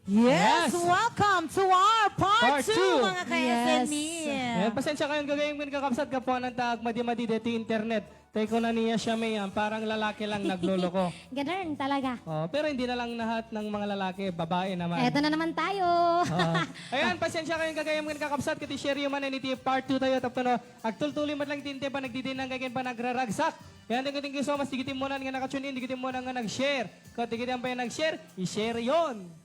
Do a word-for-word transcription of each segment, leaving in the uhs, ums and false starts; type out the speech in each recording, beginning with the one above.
Yes, Yes. welcome to our part Part two, two. Mga ka-S M E. Yes. Eh, pasensya kayo, gagayem ken kakabsat, gapu ta agmadi-madi deti internet. Tay kuna ni Yasha Mayan, parang lalaki lang nagloloko. Ganun talaga. Oh, pero hindi na lang lahat ng mga lalaki, babae naman. Eto na naman tayo. Oh. Ayan, pasensya kayo, gagayem ken kakabsat, ket i-share yo man iti part two tayo, tapno agtultuloy met lang ti intay panagdidinang ken panagraragsak. Ayan, thank you, thank you so much. Dagiti umuna nga naka-tune in, dagiti umuna nga nag-share. Ket dagiti ampay nag-share, i-share yon.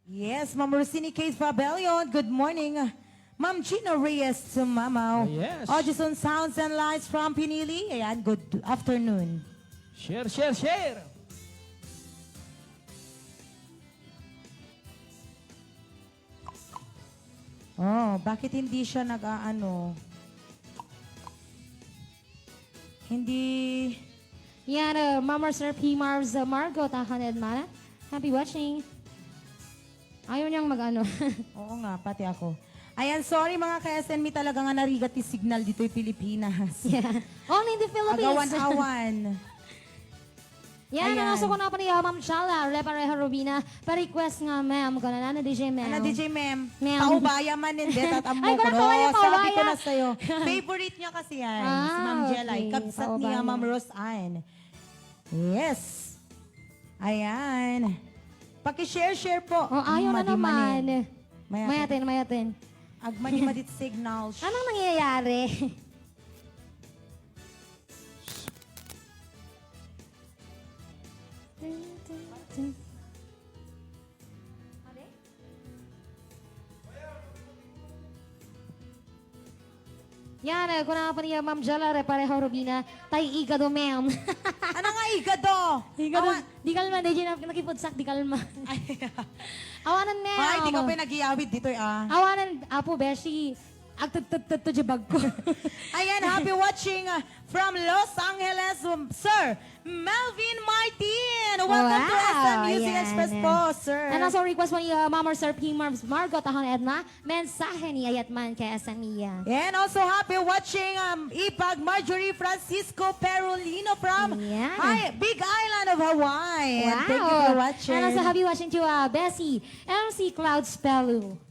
Yes, Ma'am Rosini Kate Fabellion, good morning. Ma'am Gina Reyes Tumamaw. Oh, yes. Audison Sounds and Lights from Pinili. Ayan, good afternoon. Share, share, share! Oh, bakit hindi siya nag-aano? Hindi. Yan, uh, Mama Sir P Marv's, uh, Margot, Ahan Edmana. Happy watching. Ayaw niyang mag-ano. Oo nga, pati ako. Ayan, sorry mga ka-S M E, talaga nga narigat ti signal ditoy Pilipinas. Yeah. Only in the Philippines. Agawan-awan. Yan, Ayan. Ang aso ko na pa ni, uh, Ma'am Jala, Repareho Rubina, pa-request nga, ma'am, ko na, ano, D J ma'am? Ano, D J ma'am? Ma'am. Paubaya man, hindi, tatammo Ay, ko na, ko na, paubaya, sabi ko paubaya. na sa'yo. Favorite niya kasi yan, si Ah, Ma'am Jela, okay. kabsat niya, Paubaya. Ma'am Rose Ann. Yes. Ayan. Paki-share-share po. Oh, ayaw na Madi-mani. naman. Mayatin. Mayatin, mayatin. Agmadi-madit signal. Anong nangyayari? Yan, eh, kuna pa ni Ma'am Jala, Repareho Rubina, tay igado, ma'am. Ano nga igado? Igado. Awa- Di kalma, di na, nakipudsak, di kalma. Ay. Awanan, ma'am. Ay, di ka pa nag-iawid dito, ah. Awanan, Apo Beshi. Agtagtagtag to di bag ko. Ayan, happy watching, uh, from Los Angeles, um, Sir Melvin Martin. Welcome to Wow, S M Music ayan. Express po, sir. And also request po ni, uh, Ma'am or Sir P Marv's Margot, Ahon Edna. Mensahe ni Ayatman kay S M E. And also happy watching, um, Ipag Marjorie Francisco Perolino from Ayan. Hi, Big Island of Hawaii. And thank you for Wow. watching. And also happy watching to, uh, Bessie, M C Clouds Pelu.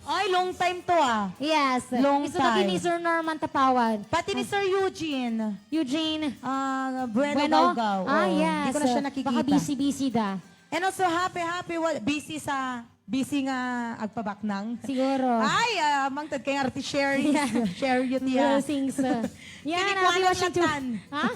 Ay, long time to, ah. Yes. Long Gusto na time. ni Sir Norman Tapawan. Pati ni Ah. Sir Eugene. Eugene. Ah, Bueno Bueno? Gaugao. Ah, Oo. yes. Di ko na siya nakikita. Baka busy-busy da. And also, happy, happy, wa-, busy sa, busy nga agpabaknang. Siguro. Ay, ah, mangtad kay Arte Sherry. Yeah. Share you, tiya. Blessings. Yan, Kini happy kuha ng watching to, latan. ha?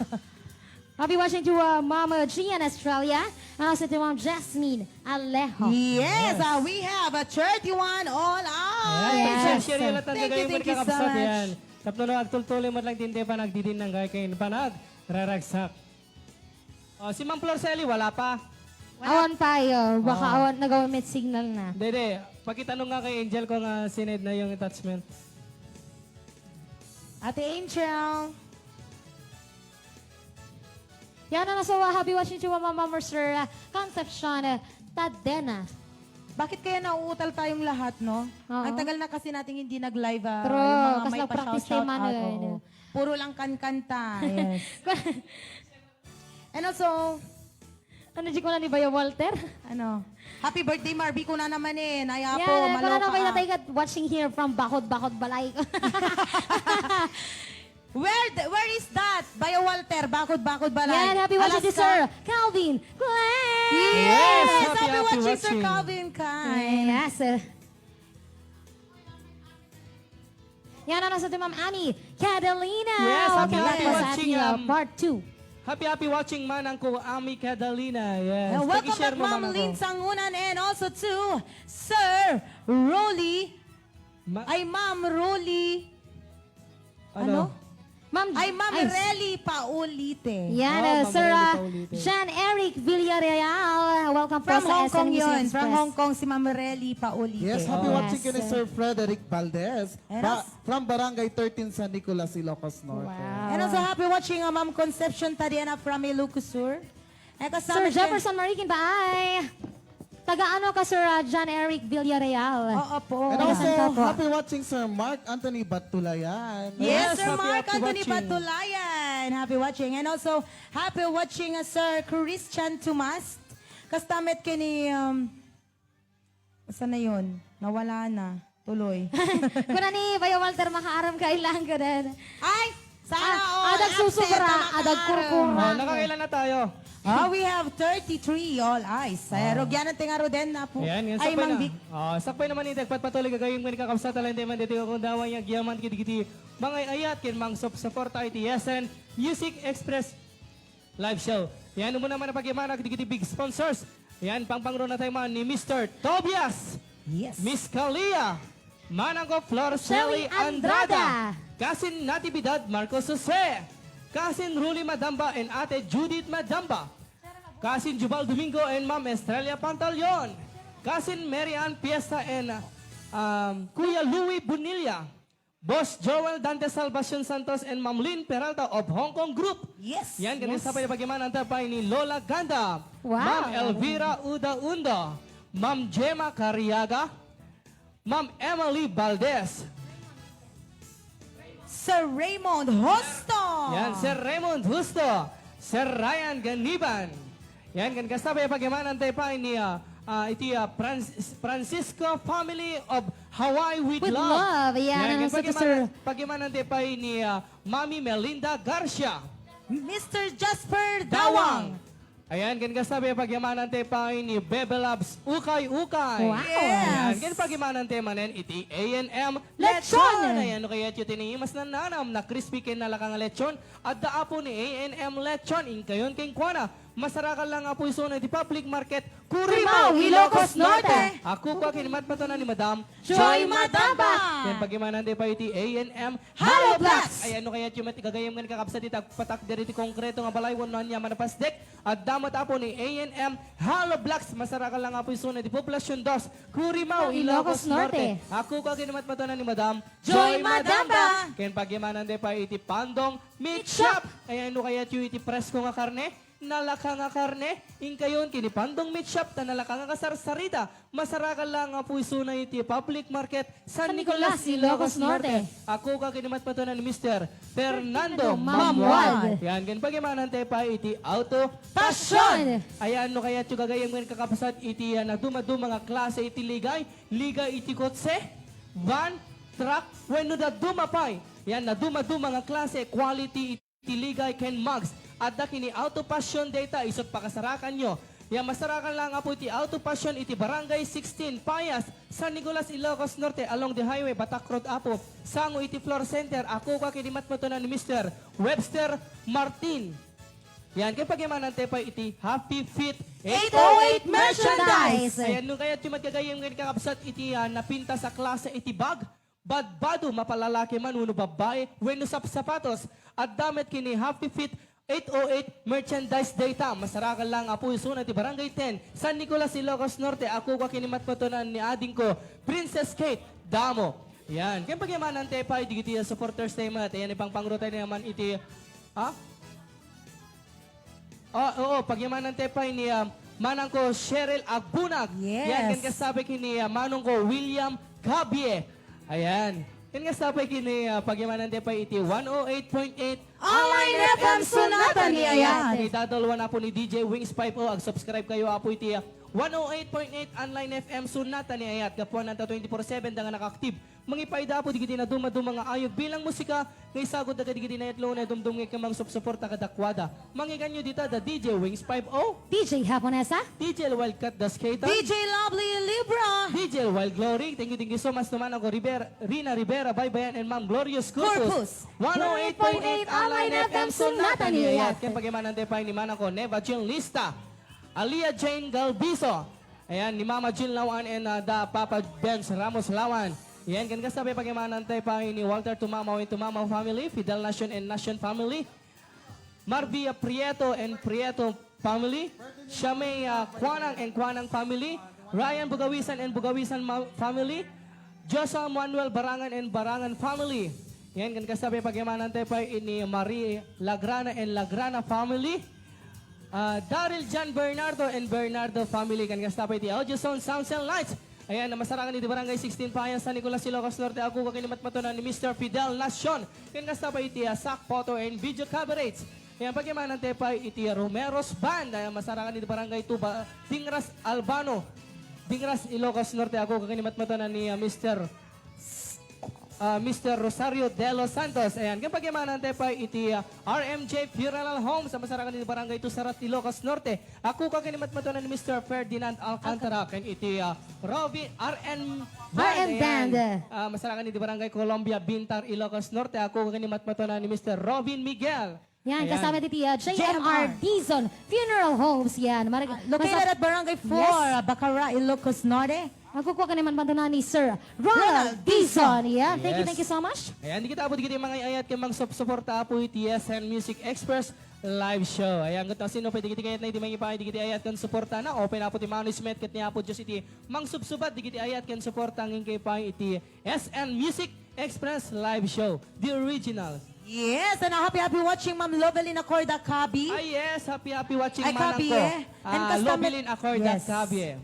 Happy watching to, uh, Mama Gian Estrella, and also to Ma'am Jasmine Alejo. Yes, Yes. uh, we have a thirty-one all out. Ayan, Yes. share, share yung latan Thank you, kagayon thank you so kakabsat much. yan. Tapno na agtultuloy mo lang din, di ba, nagdidin ng gaya kayo, panag, raragsak. Oh, si Ma'am Florcelli, wala pa. Wala. Awan pa, yo. Baka Oo. awan, nag-awan may signal na. Hindi, hindi. Pakitanong nga kay Angel kung, ah, sinend na yung attachment. Ate Angel. Yan ang nasa happy watching to Mama Ma'am Sir, ah, Concepcion, ah, Tadena. Bakit kaya nauutal tayong lahat, no? Oo. Ang tagal na kasi nating hindi nag-live, ah, True, yung mga kasi may nag-practice pa-shout-shout tayo, out, Manoy. oo. Puro lang kankanta, yes. And also, Ano, di ko na ni Bayo Walter? Ano? Happy birthday, Marby, ko na naman eh. Naya po, Yan, maloka wala na kayo ka. natay ka watching here from Bakod-Bakod Balay. Where the, where is that? Bayo Walter, Bakod-Bakod Balay. Yan, happy watching to Alaska. Sir Calvin Klein. Yes, Yes, happy, happy happy watching, Sir watching. Calvin Klein. Yes, sir. Yan ang nasa Ma'am Ami Catalina. Yes, happy, Welcome back happy po sa watching, ating, uh, um, part two. Happy, happy watching, Manang ko, Ami Catalina. Yes. Uh, welcome Paki-share back, mo, Ma'am Manang ko. Lynn Sangunan, and also to Sir Rolly. Ma- Ay, Ma'am Rolly. Ano? Ano? Ma'am, Ay, Ma'am ay, Relly Paulite. Yan, Oh, uh, Ma'am Sir, Relly uh, Paulite. John Eric Villarreal. Welcome po From sa Hong Kong S M News yun. From Express. Hong Kong si Ma'am Relly Paulite. Yes, happy Oh. watching Yes, kini sir. Sir Frederick Valdez. And Ba-, also from Barangay thirteen San Nicolas, Ilocos Norte. Wow. And also happy watching, uh, Ma'am Concepcion Tadiana from Ilocos Sur. Eh, kasama Sir dyan. Jefferson Marikin ba ay? Taga ano ka, Sir, uh, John Eric Villarreal? Oo po. And Taga also, saan ka po? happy watching Sir Mark Anthony Batulayan. Yes, Yes, Sir happy, Mark happy Anthony watching. Batulayan. Happy watching. And also, happy watching, uh, Sir Christian Tomas. Kasta met kini, um, Saan na yun? Nawala na. Tuloy. Kuna ni Bayo Walter, makaaram ka ilang ka din. Ay! Sana Ah, all adag susubra, absent na adag makaaram. kurkura. Oh, nakakailan na tayo? Ah, we have thirty-three all eyes. Ay, rugyanan ti nga Roden na po. Ayan, yan, Ay, sakbay Mang na. Vic. Oh, sakbay naman iti agpatpatuloy gagayem ken kakabsat, alanti man ditoy a kundawa nga agyaman kidigiti mangay-ayat ken mangsupsuporta iti S N Music Express Live Show. Yan, umuna man a pagyamanak digiti big sponsors. Yan, pangpangruna tayo man ni Mister Tobias. Yes. Miss Kalia. Manang ko Flor Sally Sally Andrada. Andrada. Kasin Natividad Marcos Jose. Kasin Ruly Madamba and Ate Judith Madamba. Kasin Jubal Domingo and Ma'am Estrella Pantaleon. Kasin Mary Ann Fiesta and um, Kuya Louie Bonilla. Boss Joel Dante Salvacion Santos and Ma'am Lynn Peralta of Hong Kong Group. Yes. Yan, kani Yes. sa pagyaman ang tapay ni Lola Ganda, Wow. Ma'am Elvira Uda Undo, Ma'am Gemma Cariaga, Ma'am Emily Valdez. Sir Raymond Hosto. Yan, Sir Raymond Justo, Sir Ryan Ganiban. Yan, kan kasta pay pagyamanan tayo pa ni ah, ah, iti ah, Francis- Francisco family of Hawaii with, With love. love, yan, Yan, ano kan sa pagyaman- Sir Pagyamanan tayo pa ni ah, Mami Melinda Garcia. Mister Jasper Dawang. Dawang. Ayan, kan kasta pay pagyamanan tayo pa ni Bebe Loves Ukay Ukay. Wow. Ayan, Yes. kan pagyamanan tayo manen iti A N M Lechon. Ayan, no kaya iti mas nananam na crispy ken nalaka nga lechon. Adda apo ni A N M Lechon, inkayon ken kuana. Masarakan lang apo isuna iti public market. Curimaw, Ilocos Norte. Ako ko kin matmatunan ni Madam Joy Madamba. Yan pagyamanan tayo pa iti A N M Hollow Blocks. Ayan, no kaya iti met gagayem nga kakabsat iti agpatak diri ti konkreto nga balay wenno ania man a pasdek. Adda met apo ni A N M Hollow Blocks. Masarakan lang apo isuna iti Poblacion Dos, Curimaw, Ilocos Ilocos Norte. Norte. Ako ko kin matmatunan ni Madam Joy Madamba. Ken pagyamanan tayo pa iti Pandong Meat Shop. Ayan, no kaya iti presko nga karne. Nalaka nga karne, inkayon kini Pandong Meat Shop ta nalaka nga kasarsarita. Masarakan lang nga puysona iti public market, San Nicolas, Ilocos Norte. Ako ka kini matmatunan ni Mister Fernando Fernando Mamual. Mamual. Yan, ken pagyamanan tayo pa iti Auto Passion. Ayan, no kayat yo gagayem ken kakabsat iti ah, nadumaduma nga klase iti ligay, ligay iti kotse, van, truck, wenno dadduma pay. Yan, nadumaduma nga klase, quality iti ligay ken mugs. Adda kini Auto Passion dayta isut pakasarakan yo. Ya masarakan lang apo iti Auto Passion iti Barangay sixteen, Payas, San Nicolas, Ilocos Norte, along the highway, Batak Road, apo. Sango iti Floor Center, ako ka kini matmatunan ni Mister Webster Martin. Yan, kay pagyamanan tayo pa iti Happy Feet Eight oh eight merchandise. Ayan, no kayat yo matgagayem ken kakabsat iti ah, napintas a klase iti bag, badbado, mapalalaki man wenno babbai, wenno sapsapatos, adda met kini Happy Feet eight oh eight merchandise dayta. Masarakan lang apo isuna ti Barangay ten, San Nicolas, Ilocos Norte. Ako ka kini matmatunan ni adingko, Princess Kate Damo. Yan. Ken pagyamanan tayo pa, digiti supporters tayo met. Ayan, ipangpangro tayo naman iti, ha? Ah, oo, pagyamanan tayo pa ni ah, manang ko Cheryl Agbunag. Yes. Yan, ken kastabi kini ah, manong ko William Cabie. Ayan. Ken kastabi kini ah, pagyamanan tayo pa iti one oh eight point eight Online F M Sonata ni Ayat. Iti dadalwan apo ni D J Wings five oh, ag-subscribe kayo apo iti ah, one oh eight point eight Online F M Sonata ni Ayat. Gapuan nanta twenty-four seven da nga naka-active. Mangipayda apo digiti nadumaduma nga ayog bilang musika nga isagut dagiti nayatlo nga dumdumngeg ken mangsupsuporta kadakuada. Mangiganyo dita da D J Wings five oh, D J Haponesa. D J Wildcat Dasqueta, D J Lovely Libra. D J Wild Glory. Thank you, thank you so much naman ako, River, Rina Rivera, Baybayan, and Ma'am Glorious Corpus. Corpus. One oh eight point eight Online F M Sonata ni Ayat. Ken pagyamanan tayo pa ni manako Neva Jean Lista, Alia Jane Galbizo. Ayan, ni Mama Jean Lawan and uh, the Papa Benz Ramos Lawan. Ayan, ken kastabi pagyamanan tayo pa ni Walter Tumamaw and Tumamaw family, Fidel Nacion and Nacion family, Marvia Prieto and Prieto family, Shamay uh, Kuanang and Kuanang family, Ryan Bugawisan and Bugawisan ma- family, Joshua Manuel Barangan and Barangan family. Yan, ken kastabi pagyamanan tayo pa ni Marie Lagrana and Lagrana family. Ah, Daryl John Bernardo and Bernardo family, ken kasta pay ti Audio Sound, Sounds and Lights. Ayan, na masarakan iti Barangay sixteen Payas, San Nicolas, Ilocos Norte. Ako ka kini matmatunan ni Mister Fidel Nacion. Ken kasta pay iti ah, Sak Photo and Video Coverage. Ayan, pagyamanan tayo pa iti Romero's Band. Ayan, masarakan iti Barangay two, Tingras, Albano. Dingras, Ilocos Norte. Ako kakin ni matmatanan ni, ah, Mister, ah, Mister Rosario de los Santos. Ayan, ken pagyamanan tayo pa iti, ah, R M J Funeral Home sa masarakan ni Barangay Tusarat, Ilocos Norte. Ako kakin ni matmatanan ni Mister Ferdinand Alcantara, ken iti, ah, Robin R N Band. R N Band. Ayan. Ah, masarakan ni Barangay Colombia, Bintar, Ilocos Norte. Ako kakin ni matmatanan ni Mister Robin Miguel. Yan, ayan. Kasama ti, ah, J M R Dizon Funeral Homes. Yan. Marag-, ah, located masa-, at Barangay four, yes, ah, Bacara, Ilocos Norte. Magkukuha ka naman bantunan ni Sir Ronald Ronald Dizon. Dizon. Yan. Thank you, yes, thank you so much. Ayan, di kita po, di kita mga ayat kay mang sup-, suporta po iti S N Music Express live show. Ayan, kung sino pwede kita kayat na iti mga ipa-, di kita ayat kan suporta na. Open po ti management, ket niya po Diyos iti mang subsubat, di kita ayat kan suporta, ngin kay pa iti S N Music Express Live Show, the original. Yes, and a happy, happy watching, Ma'am Lovelyn Acorda Cabi. Ah, yes, happy, happy watching, ay, manang Cabi, ko, eh. And ah, customer, Lovelyn Acorda, yes, Cabi, eh.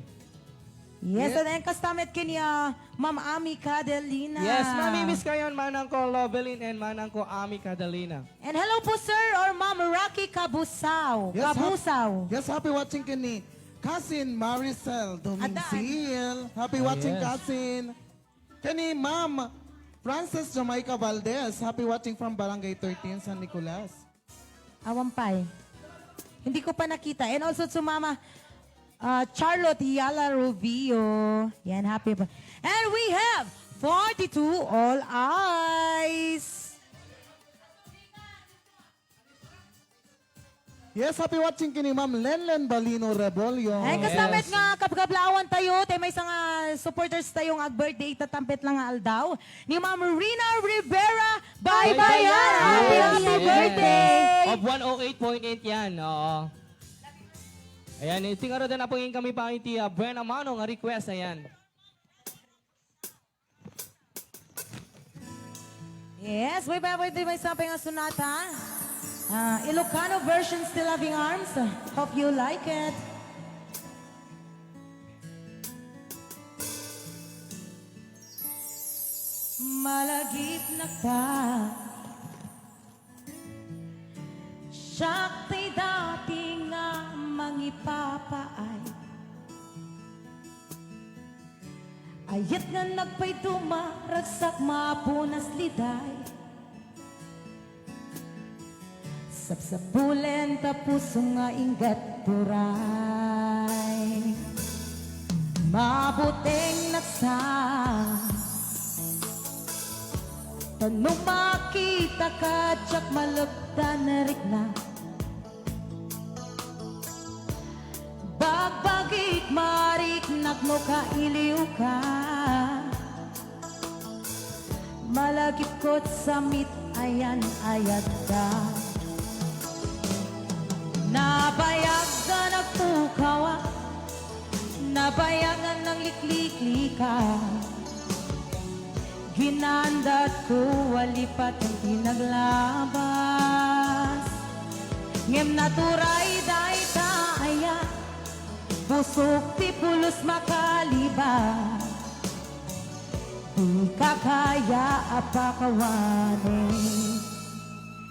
Yes, yeah, and, and customer kanya, Ma'am Ami Cadelina. Yes, Mami, miss kayon, manang ko, Lovelyn, and manang ko, Ami Cadelina. And hello po, sir, or Ma'am Rocky Kabusao. Yes, hap-, Kabusao. Yes, happy watching kini Cousin Maricel Dumingsil. Happy, ah, watching, yes, Cousin. Kani Ma'am Frances Jamaica Valdez, happy watching from Barangay thirteen, San Nicolas. Awan pa eh. Hindi ko pa nakita. And also to Mama, uh, Charlotte Yala Rubio. Yan, happy pa. And we have forty-two All Eyes. Yes, happy watching kini Ma'am Lenlen Balino Rebollo. Ay, kastamet, yes, nga kabkablaawan tayo, tay maysa nga supporters tayo nga ag-birthday ita tampet lang nga aldaw. Ni Ma'am Rina Rivera Baybayan. Baybayan. Happy, happy birthday. Of one oh eight point eight yan, oo. Ayan, iti nga rod na pangin kami pa iti, ah, Buena Mano nga request, ayan. Yes, way pa, way pa, may sabi nga sonata. Ah, Ilocano version, Still Loving Arms. Hope you like it. Malagipnak pa. Siak ti dati nga mangipapaay. Ayat nga nagpayduma, ragsak mapunas liday. Sapsapulen ta puso nga inggat turay. Mabuteng naksa. Ta no makitaka, diak maluktan rikna. Bagbagik mariknak no kailiwka. Malagipko sa mit ayan ayadda. Nabayag nga nagpukawa. Nabayag nga nanglikliklika. Ginandatko a lipat ti naglabas. Ngem naturay dayta aya. Pusok ti pulos makaliba. Dika kaya a pakawanen.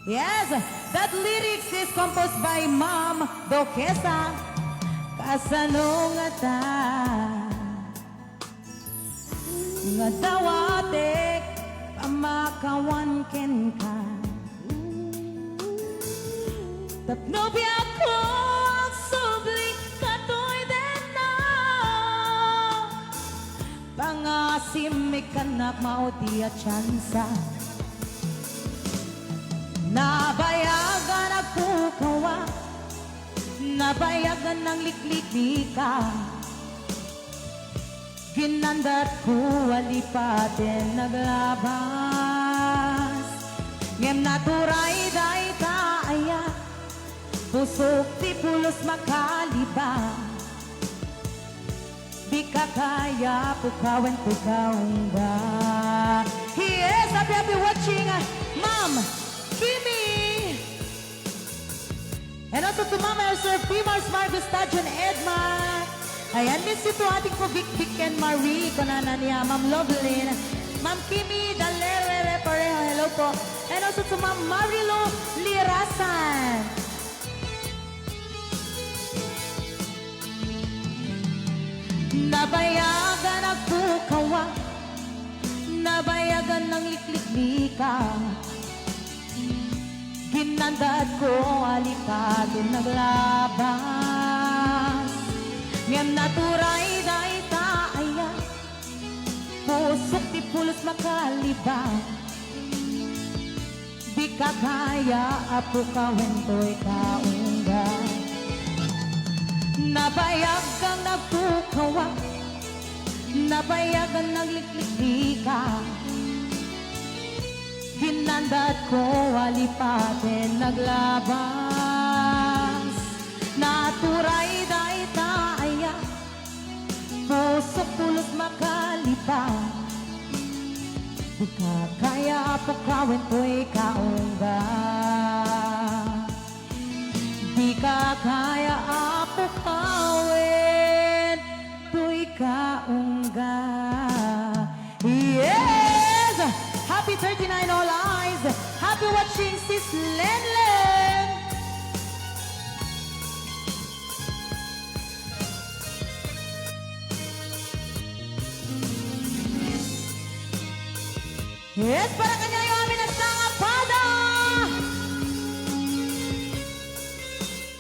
Yes, that lyrics is composed by Ma'am Duquesa. Kasano ngata nga dawatek pamakawan kenka? Tapno biagko agsubli katoy denno. Pangasim mi kanak mao ti a tsansa. Nabayag a nagpukawa, nabayag a nangliklikika. Ginandatko a lipaten naglabas. Ngem naturay dayta aya, pusok ti pulos makaliba. Dika kaya pukawen, pukawen ka. Yes, happy, happy watching, Ma'am Kimi. And also to Ma'am Elser Pimars, Marcos Tajon, Edma. Ayan, miss you too, ating po Vic Vic and Marie, kunana niya, Ma'am Lovelyn. Ma'am Kimi Dalere, pareho, hello po. And also to Ma'am Marilo Lirasan. Nabayagan agpukawa, nabayagan nanglikliklika. Ginandatko a lipaten naglabas. Ngem naturay dayta aya, pusok ti pulos makaliba. Dika kaya a pukawen toy kaungga. Nabayag kang nagpukawa, nabayag ang nagliklikika. Ginandatko a lipaten naglabas. Naturay dayta aya, pusok pulos makalipa. Dika kaya a pukawen toy kaungga. Dika kaya a pukawen toy kaungga. Yes! Happy thirty-nine, all eyes! Happy watching, Sis Lenlen! Yes, para kaniayo amin a sangapada!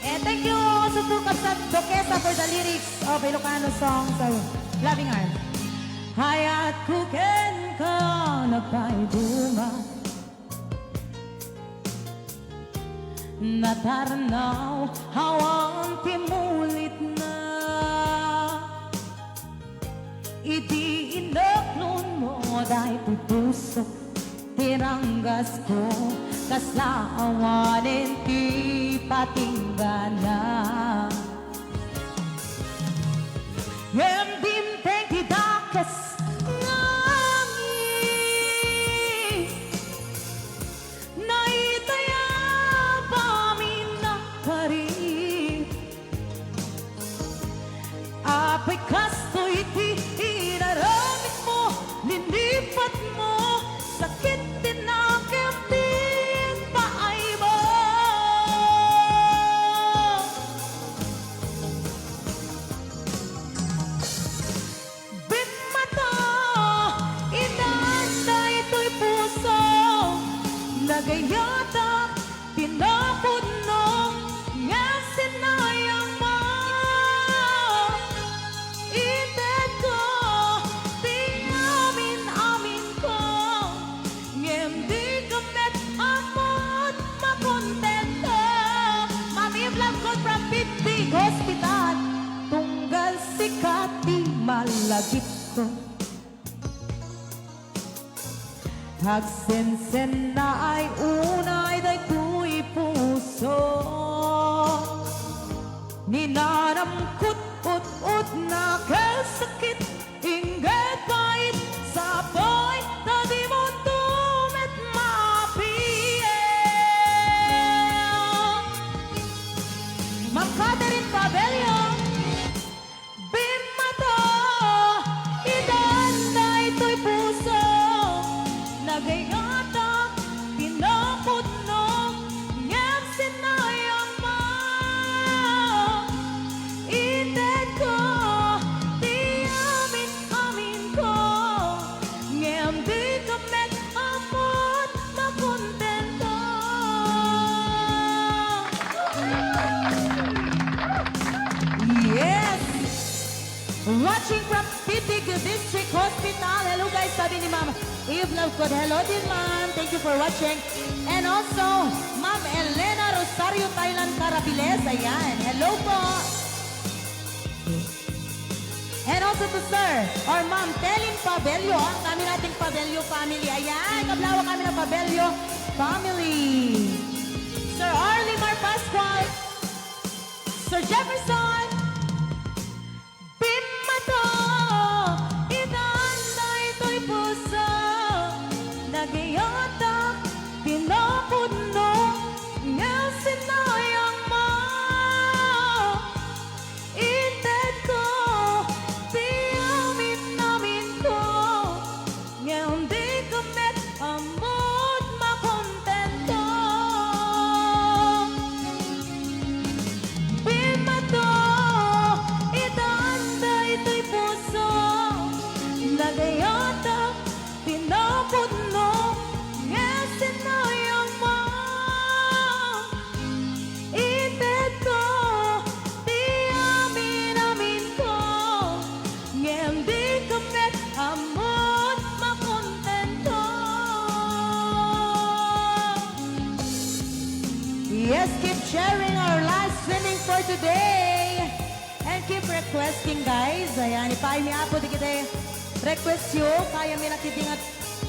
Eh, thank you also to Kabsat Duquesa for the lyrics of Ilocano songs of Loving Heart. Ayatko kenka, nagpaiduma. Natarnaw awan ti mulitna. Idi ineknonmo daytoy pusok, ti ranggasko, kasla awanen ti patinggana. Ngem dimteng ti dakes nga angin, naitayab amin a karit. Apay kastoy ti inaramidmo, linipatmo, sakit ti nakem ti paaymo. Bimmato, itan daytoy puso, nagayatak ti napudno, ngem sinayangmo. Itedko ti amin-aminko, ngem dika met ammon makontento. Ma'am Eve Love Good from Pitbig Hospital, tunggal sika ti malagipko. Agsensennaay unay daytoy puso. Ninanamkot ut-ot, nakasakit, inggit pait, sapay ta dimonto met mapiek. Ma'am Catherine Pabello. Bimmato, itan daytoy puso, nagayatak ti napudno, ngem sinayangmo. Itedko ti amin-aminko, ngem dika met ammon makontento. Yes! Watching from Pitbig District Hospital. Hello guys, sabi ni Ma'am Eve Love Good. Hello din, ma'am. Thank you for watching. And also, Ma'am Elena Rosario Thailand Carabiles. Ayan. Hello po. And also to Sir or Ma'am Telin Pabello, ang kami nating Pabello family. Ayan, kablawa kami ng Pabello family. Sir Arlimar Pascual, Sir Jefferson, bimmato, itan daytoy puso, nagayatak ti napudno, ngem sinayangmo. Itedko ti amin-aminko, ngem dika met ammon makontento. Bimmato, itan daytoy puso, Sharing our live streaming for today. And keep requesting, guys. Ayan, ipaaymi Apo dagiti request yo. Kayatmi la ketdi nga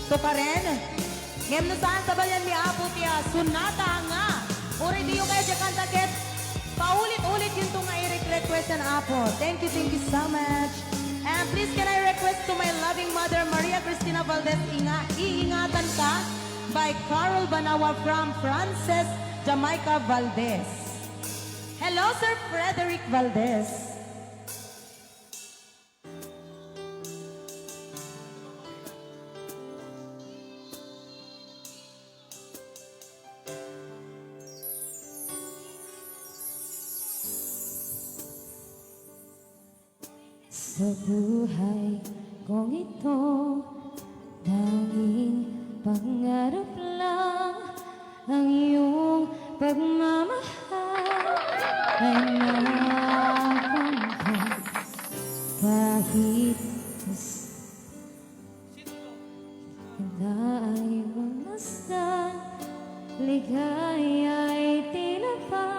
tukaren. Ngem no saan, sabayanmi Apo ti, ah, sonata nga. Uray diyo kayat diay kanta ket paulit-ulit yun to nga i-requestan, Apo. Thank you, thank you so much. And please, can I request to my loving mother, Maria Cristina Valdez, Inga, Iingatan Ka, by Carol Banawa from Frances Jamaica Valdez. Hello, Sir Frederick Valdez. Sa buhay kong ito, tanging pangarap lang ang iyong pagmamahal ay makamtan kahit sa kanta ay mamasdan, ligaya'y tila ba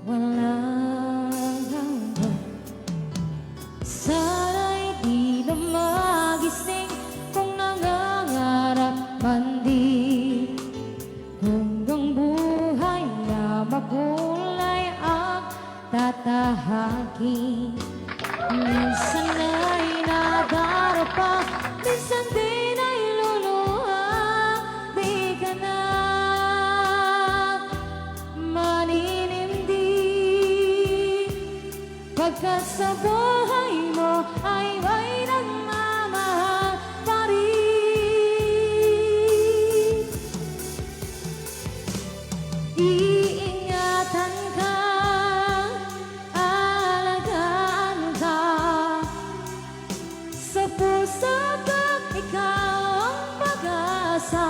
walang hanggan. Sana'y di na magising kung nangangarap man di, kung ang buhay na makulay ang tatahakin. Minsan ay nadarapa, minsan din ay luluha, di ka na maninimdi. Pagkat sa buhay mo ay may nagmamahal pa rin. Iingatan ka, alagaan ka. Sa puso ko, ikaw ang pag-asa.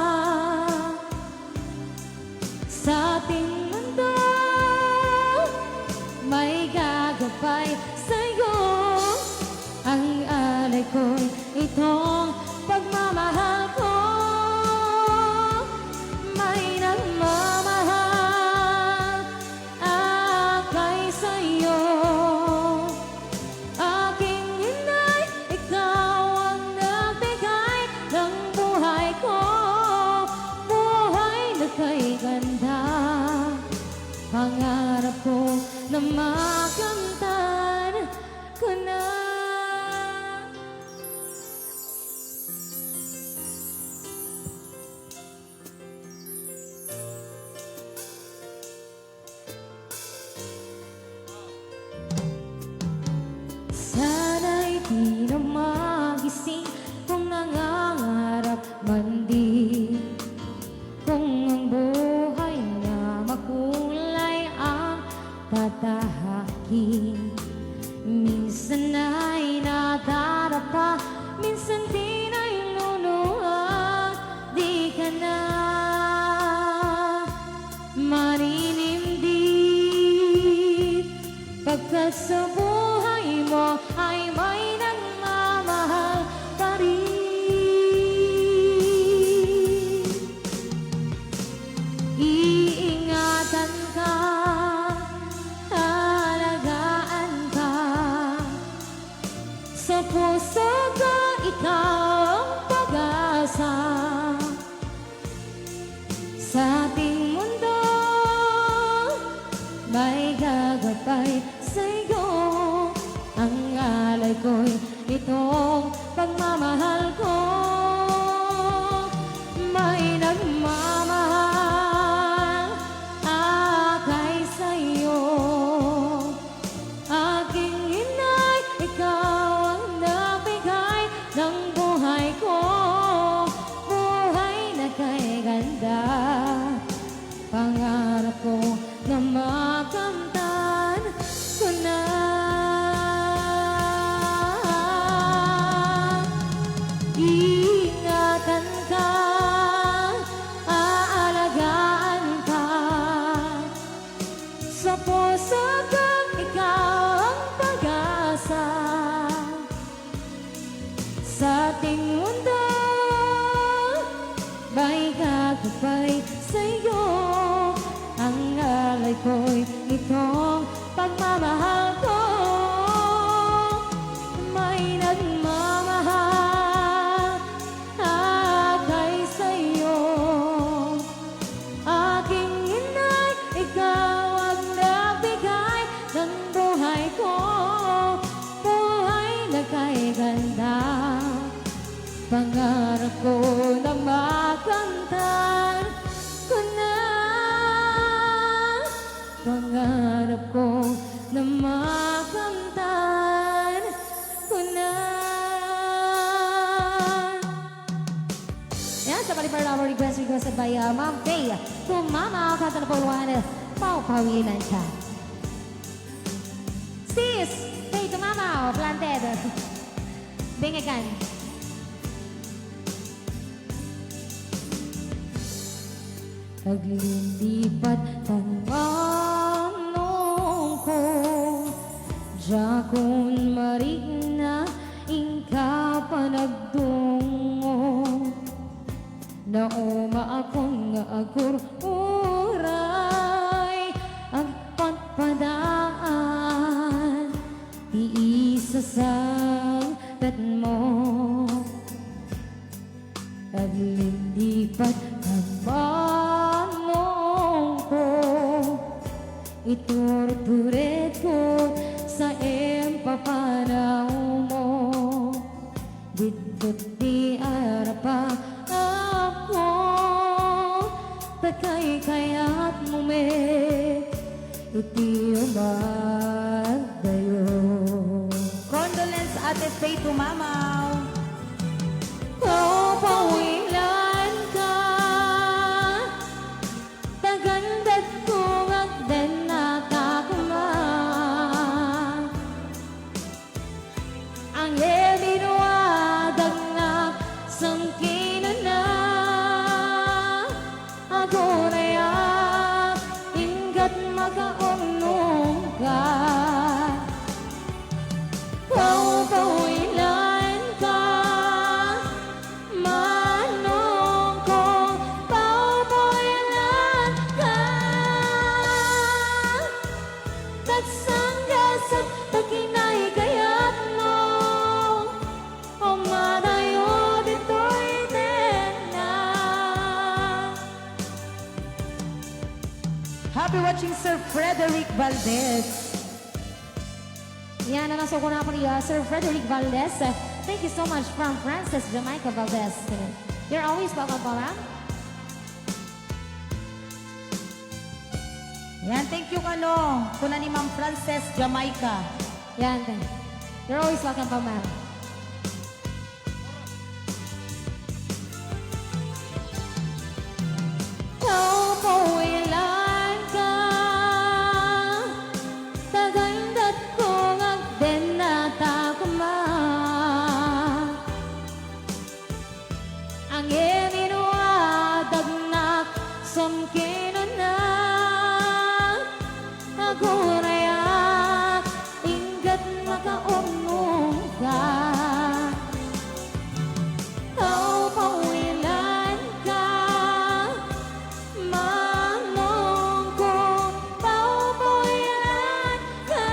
Sa ating mundo, may gagabay sa'yo. Ang alay ko'y itong pagmamahal ko. May nagmamahal akay sa'yo. Aking inay, ikaw ang nagbigay ng buhay ko. Buhay na kay ganda. Pangarap ko na makamtan ko na. Sana'y di na magising kung nangangarap man di. Kung ang buhay niya makulay ang tatahakin. Minsan ay nadarapa, minsan din ay luluha, di ka na maninimdi. Pagkat sa buhay mo ay may nagmamahal pa rin. Iingatan ka, alagaan ka. Sa puso ko, ikaw ang pag-asa. Sa ating mundo, may gagabay sa'yo. Ang alay ko'y itong pagmamahal ko. May nagmamahal akay sa'yo. Aking inay, ikaw ang nagbigay ng buhay ko. Buhay na kay ganda. Pangarap ko na makamtan ko na. Iingatan ka, aalagaan ka. Sa puso ko, ikaw ang pag-asa. Sa ating mundo, may gagabay sa'yo. Ang Pangarap ko na makantan ko na. Pangarap ko na makantan ko na. Yan, sa Balibar Lover request, requested by, uh, Ma'am Faye. Tumama, kanta na po, Luan. Pawpawilan ka. Sis, Faye Tumama, planted. Bingigan. Aglinlipat tanmanong ko, diakon marikna, inka panagdungo. Naumaakon nga agur-uray, agpadpadaan ti isasangpetmo. Aglinlipat tanmanong ko, iturtured ko sa impapanawmo. Didto ti arapaapko, ta kaykayatmo met iti umadayo. Condolence, Ate Faye Tumamaw. Pawpawilan ka, tagandat ko nga agden a takma. Angge binuadagnak sangkinana, agunayak, inggat makaunongka. Pawpawilan ka, manong ko, pawpawilan ka. Nagsanggasak ta kinaykayatmo, umadayo ditoy tennak. Happy watching, Sir Frederick Valdez. Yan ang nasuko na po ni, uh, Sir Frederick Valdez. Uh, thank you so much from Francis Jamaica Valdez. You're always welcome po, ma'am. Yan, thank you kano, kuna ni Ma'am Frances, Jamaica. Yan, thank you. You're always welcome po, ma'am. Pawpawilan ka, tagandat ko nga agden a takma. Angge binuadagnak sangkinana, agunayak, inggat makaunongka. Pawpawilan ka, manong ko, pawpawilan ka.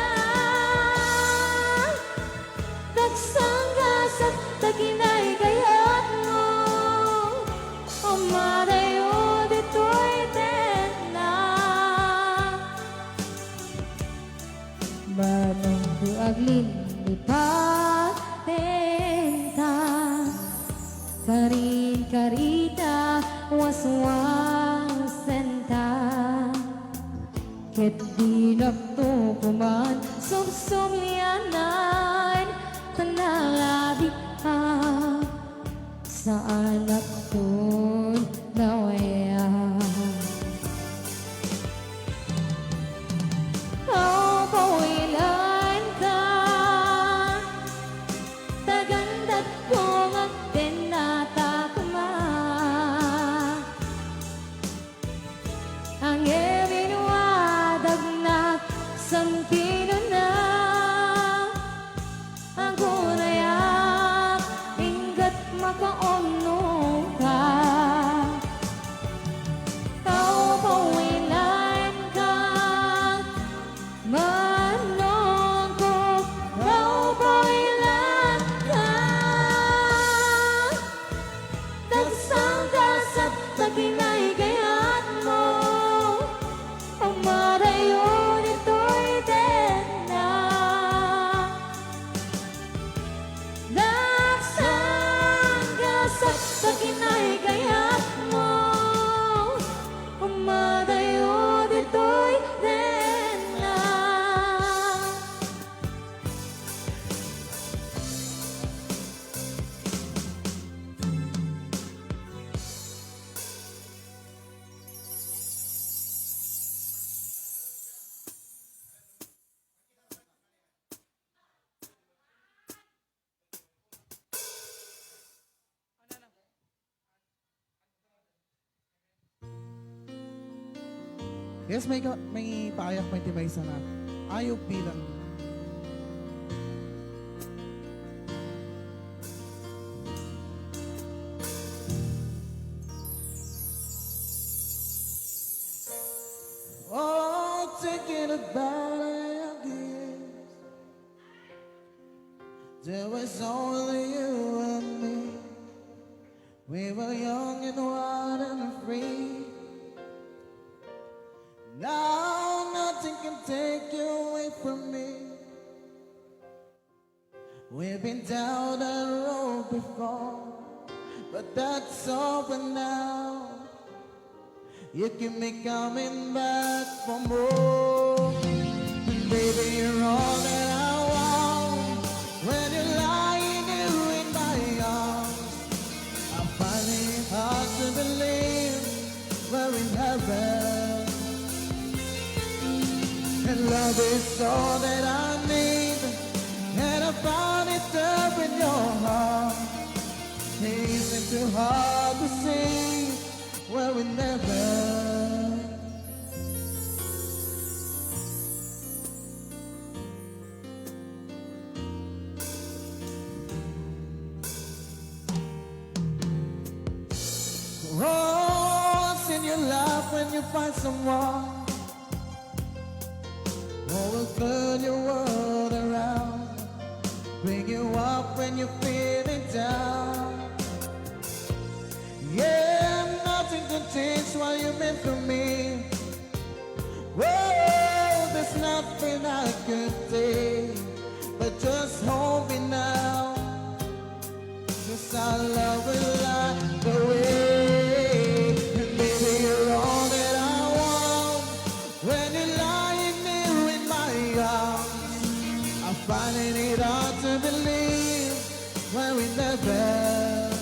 Nagsanggasak ta kinaykayatmo, umadayo ditoy tennak. Manong ko, aglinlipaten ta, karin karita, waswasen ta. Ket dinakto koman subsublianan, panalabiak, saanakton nawayak. Pawpawilan ka, tagandat ko nga agden a takma. Angge binuadagnak sangkinana, agunayak, inggat makaunongka. Pawpawilan ka, manong ko, pawpawilan ka. Nagsanggasak ta kinaykayatmo, umadayo ditoy tennak. Nagsanggasak Yes, may ka-, may paayak, may ti maysa na. Ayop bilang. Oh, thinking about it again. There was only you and me. We were young and wild and free. Now nothing can take you away from me. We've been down that road before, but that's over now. You keep me coming back for more. And baby, you're all that I want. When you're lying here in my arms, I find it hard to believe we're in heaven. And love is all that I need, and I found it up in your heart. It isn't too hard to see we're in heaven. Once in your life when you find someone who will turn your world around, bring you up when you're feeling down. Yeah, nothing can change what you meant for me. Whoa, there's nothing I could say, but just hold me now. 'Cause our love will light the way. And baby, you're all that I want. When you're lying there in my arms, I'm finding it hard to believe we're in heaven.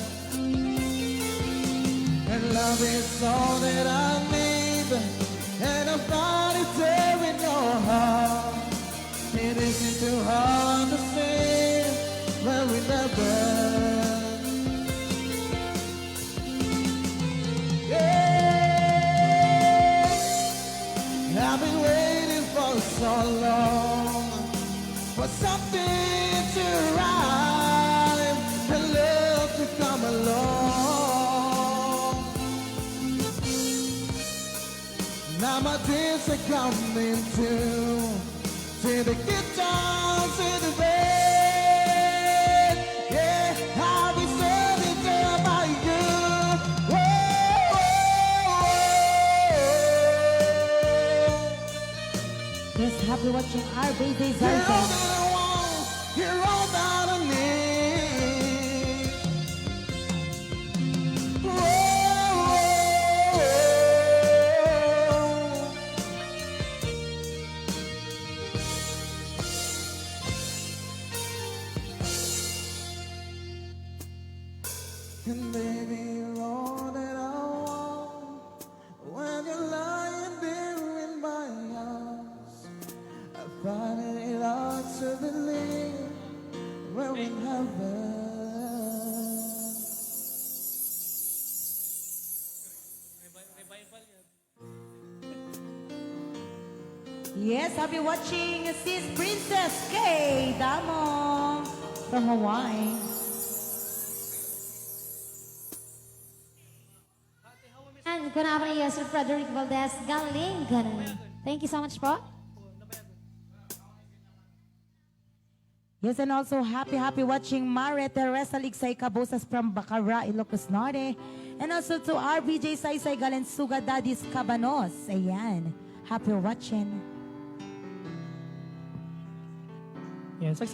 And love is all that I need, and I found it there in your heart. It isn't too hard to see we're in heaven. Yeah. I've been waiting for so long for something to rhyme and love to come along. Now my dreams are coming true. See the guitar, see the band. Yeah, I'll be standing there by you. Whoa, whoa, whoa. Yes, happy watching R B J You're all Zarco. That I want, you're all that I need. Whoa, whoa, whoa. And baby, you're all that I want. When you're lying there in my arms, I find it hard to believe we're in heaven. Yes, happy watching, Sis Princess K Damo from Hawaii. And kuna pa ni Sir Frederick Valdez, galing, galing. Thank you so much po. Yes, and also happy, happy watching Mare Teresa Ligsay Cabusas from Bacara, Ilocos Norte. And also to R B J Saysay Galensuga, Daddy's Cabanos. Ayan. Happy watching. Yan, sa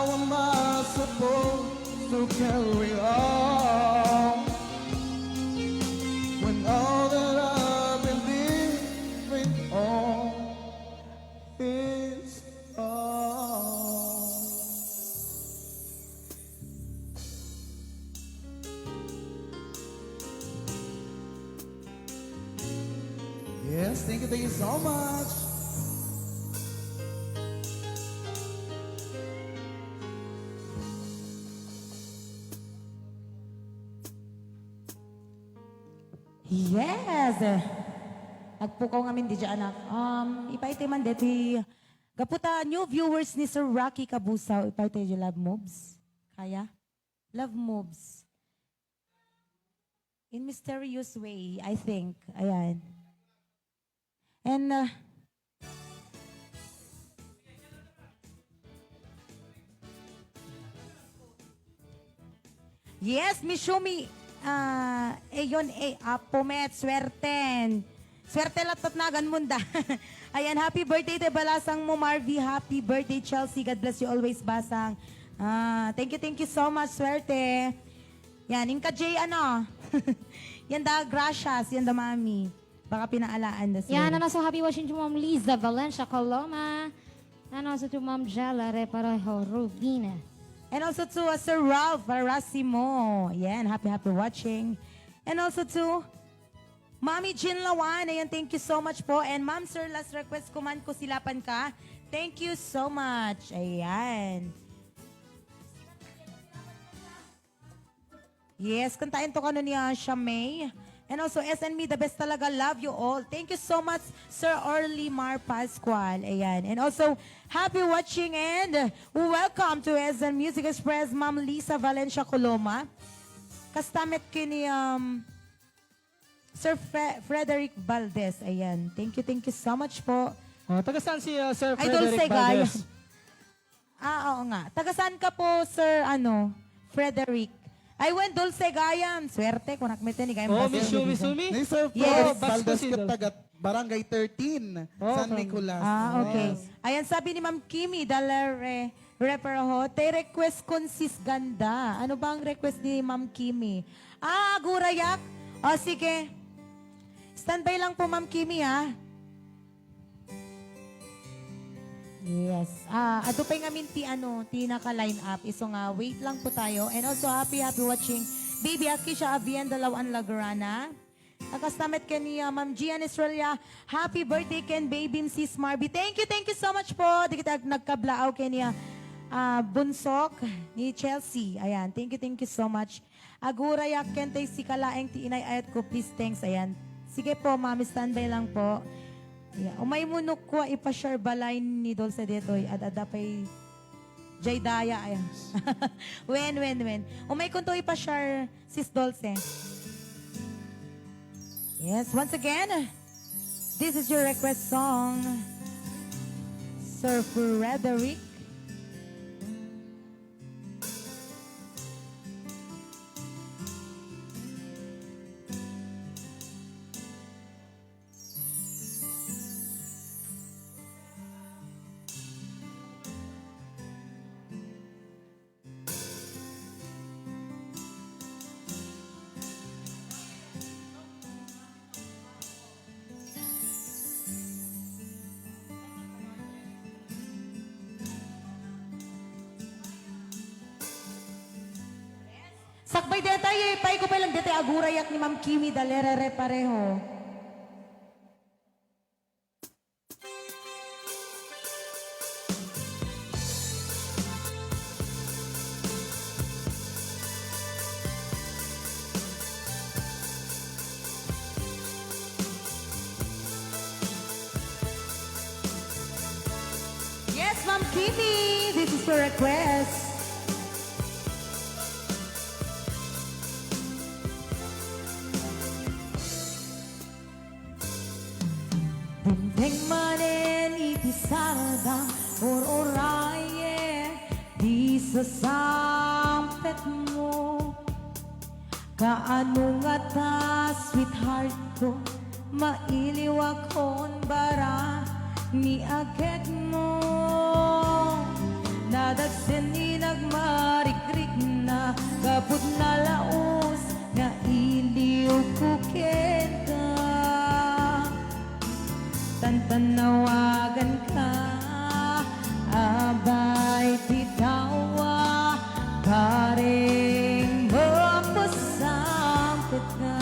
How am I supposed to carry on when all that I've been living on is gone? Yes, thank you, thank you so much. Yes. Nagpukaw ngamin di dyan, anak. Um, ipaite man deti. Gapu ta new viewers ni Sir Rocky Kabusaw, ipaite di love moves. Kaya? Love moves. In mysterious way, I think. Ayan. And, uh, yes, Miss Shumi, ah, eh, yun, eh, Apo Met, swerten. Swerte la't tatnagan munda. Ayan, happy birthday, te balasang mo, Marvy. Happy birthday, Chelsea. God bless you always, basang. Ah, thank you, thank you so much, swerte. Yan, inka Jay, ano? Yan da, gracias. Yan da, mami. Baka pinaalaan da, sir. Yan, and also happy watching to Ma'am Liza Valencia Coloma. And also to Ma'am Jella Reparejo Rubina. And also to, uh, Sir Ralph Arasimo. Yan, happy, happy watching. And also to Mami Jean Lawan. Ayan, thank you so much po. And Ma'am, Sir, last request ko man, Kusilapan Ka. Thank you so much. Ayan. Yes, kantaen to kano ni, ah, Shamay. And also, S N me, the best talaga. Love you all. Thank you so much, Sir Orly Mar Pascual. Ayan. And also, happy watching and welcome to S N Music Express, Ma'am Lisa Valencia Coloma. Kasta met kini, um, Sir Fre-, Frederick Valdez. Ayan. Thank you, thank you so much po. Oh, taga saan si, uh, Sir Ay, Frederick Dulce Gaya. Valdez? Ah, oo nga. Taga saan ka po, Sir, ano, Frederick? Ay, wen, Dulce Gayam. Swerte, kunak meten ni Gayam. Oh, Miss Yumi Sumi? Ni Sir Yes. Fred Oh, Valdez Basco ket Sido. Taga Barangay thirteen, Oh, San from Nicolas. Ah, okay. Yes. Ayan, sabi ni Ma'am Kimi Dalare Reparejo, "Te request kon Sis Ganda." Ano ba ang request ni Ma'am Kimi? Ah, Agurayak? O, sige. Standby lang po, Ma'am Kimi, ha? Yes. Ah, adu pay ngamin ti, ano, ti naka-line up. Isu nga, wait lang po tayo. And also, happy, happy watching Baby Akisha Avienda Lawan Lagrana. Kasta met ken ni, ah, Ma'am Gian Estrella. Happy birthday ken baby Sis Marby. Thank you, thank you so much po. Dagiti ag-, nagkablaaw ken ni, ah, bunsok ni Chelsea. Ayan, thank you, thank you so much. Agurayak ken tay sika laeng ti inay-ayatko, please, thanks. Ayan. Sige po, ma'am, standby lang po. Ayan. Umay mo no kua ipa-share balay ni Dulce detoy. Ad-adda pay jay daya. Ayan. Wen, wen, wen. Umay kunto ipa-share, Sis Dulce. Yes, once again, this is your request song, Sir Frederick. Sakbay detay, eh, paiko pay lang detay, agurayak ni Ma'am Kimi Dalere Reparejo. Yes, Ma'am Kimi, this is your request. Dimteng manen iti sarda, ur-urayen ti sasampetmo. Kaano ngata, sweetheart ko, mailiwakon bara ni agekmo. Nadagsen ni nagmarikrikna, gapu ta nalaus nga iliwko kenka. Tantanawaganka, abay ti tawa, karing mapasangpetka.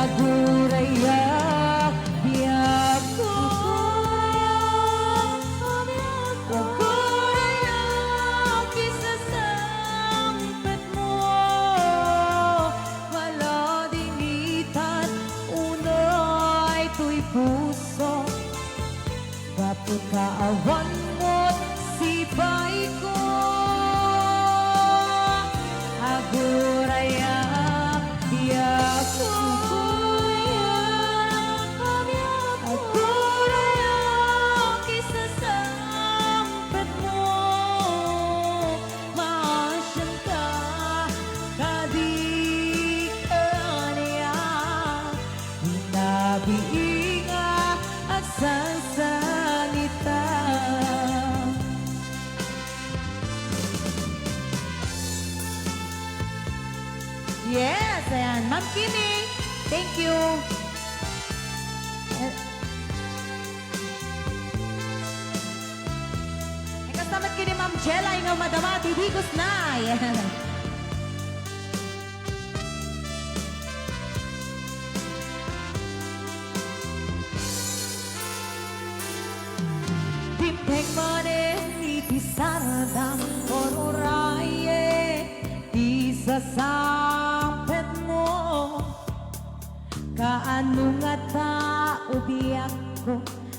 Agurayak, biagko. Agurayak, isasangpetmo. Maladingitan unay toy puso. Gapu ta awan met sibaiko. Agurayak, biagko. Agurayak, isasangpetmo. Maasianka, kadi kaniak. Inabii nga agsangsangitam. Yes, ayan. Ma'am Kimi, thank you. Ay, kasta met ken ni Ma'am Jelay nga madama ti digos na. Ayan. Dimteng manen iti sardam, ururayen ti sasangpetmo. Kaano ngata, biagko,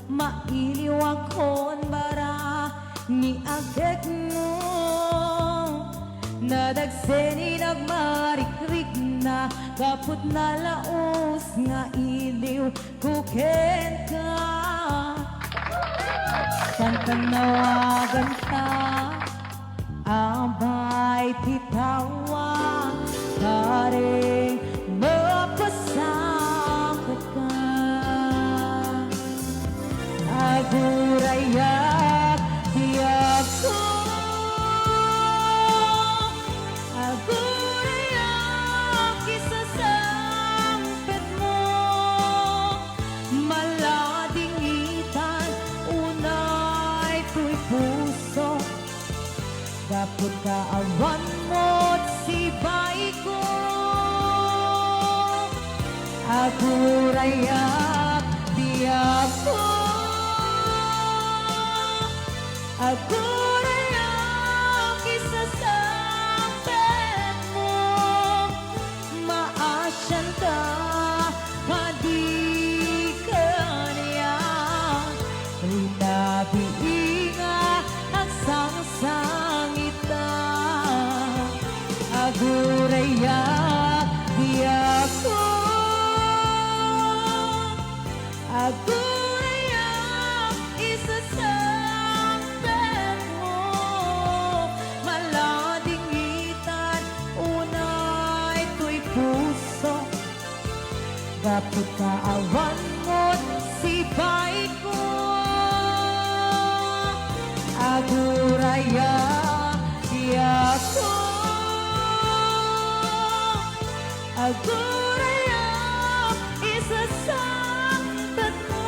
mailiwakon bara ni agekno? Nadagsen ni nagmarikrikna, gapu ta nalaus nga iliwko kenka. Tantanawaganka, abay ti tawa, karing mapasangpetka. Agurayak, biagko. Agurayak, isasangpetmo. Maladingitan unay toy puso. Gapu ta awan met sibaiko. Agurayak, biagko. Agurayak, isasangpetmo. Maasianka, kadi kaniak. Inabii nga agsangsangitam. Agurayak, biagko. Agurayak, isasangpetmo. Maladingitan unay toy puso. Gapu ta awan met sibaiko. Agurayak, biagko. Agurayak, isasangpetmo.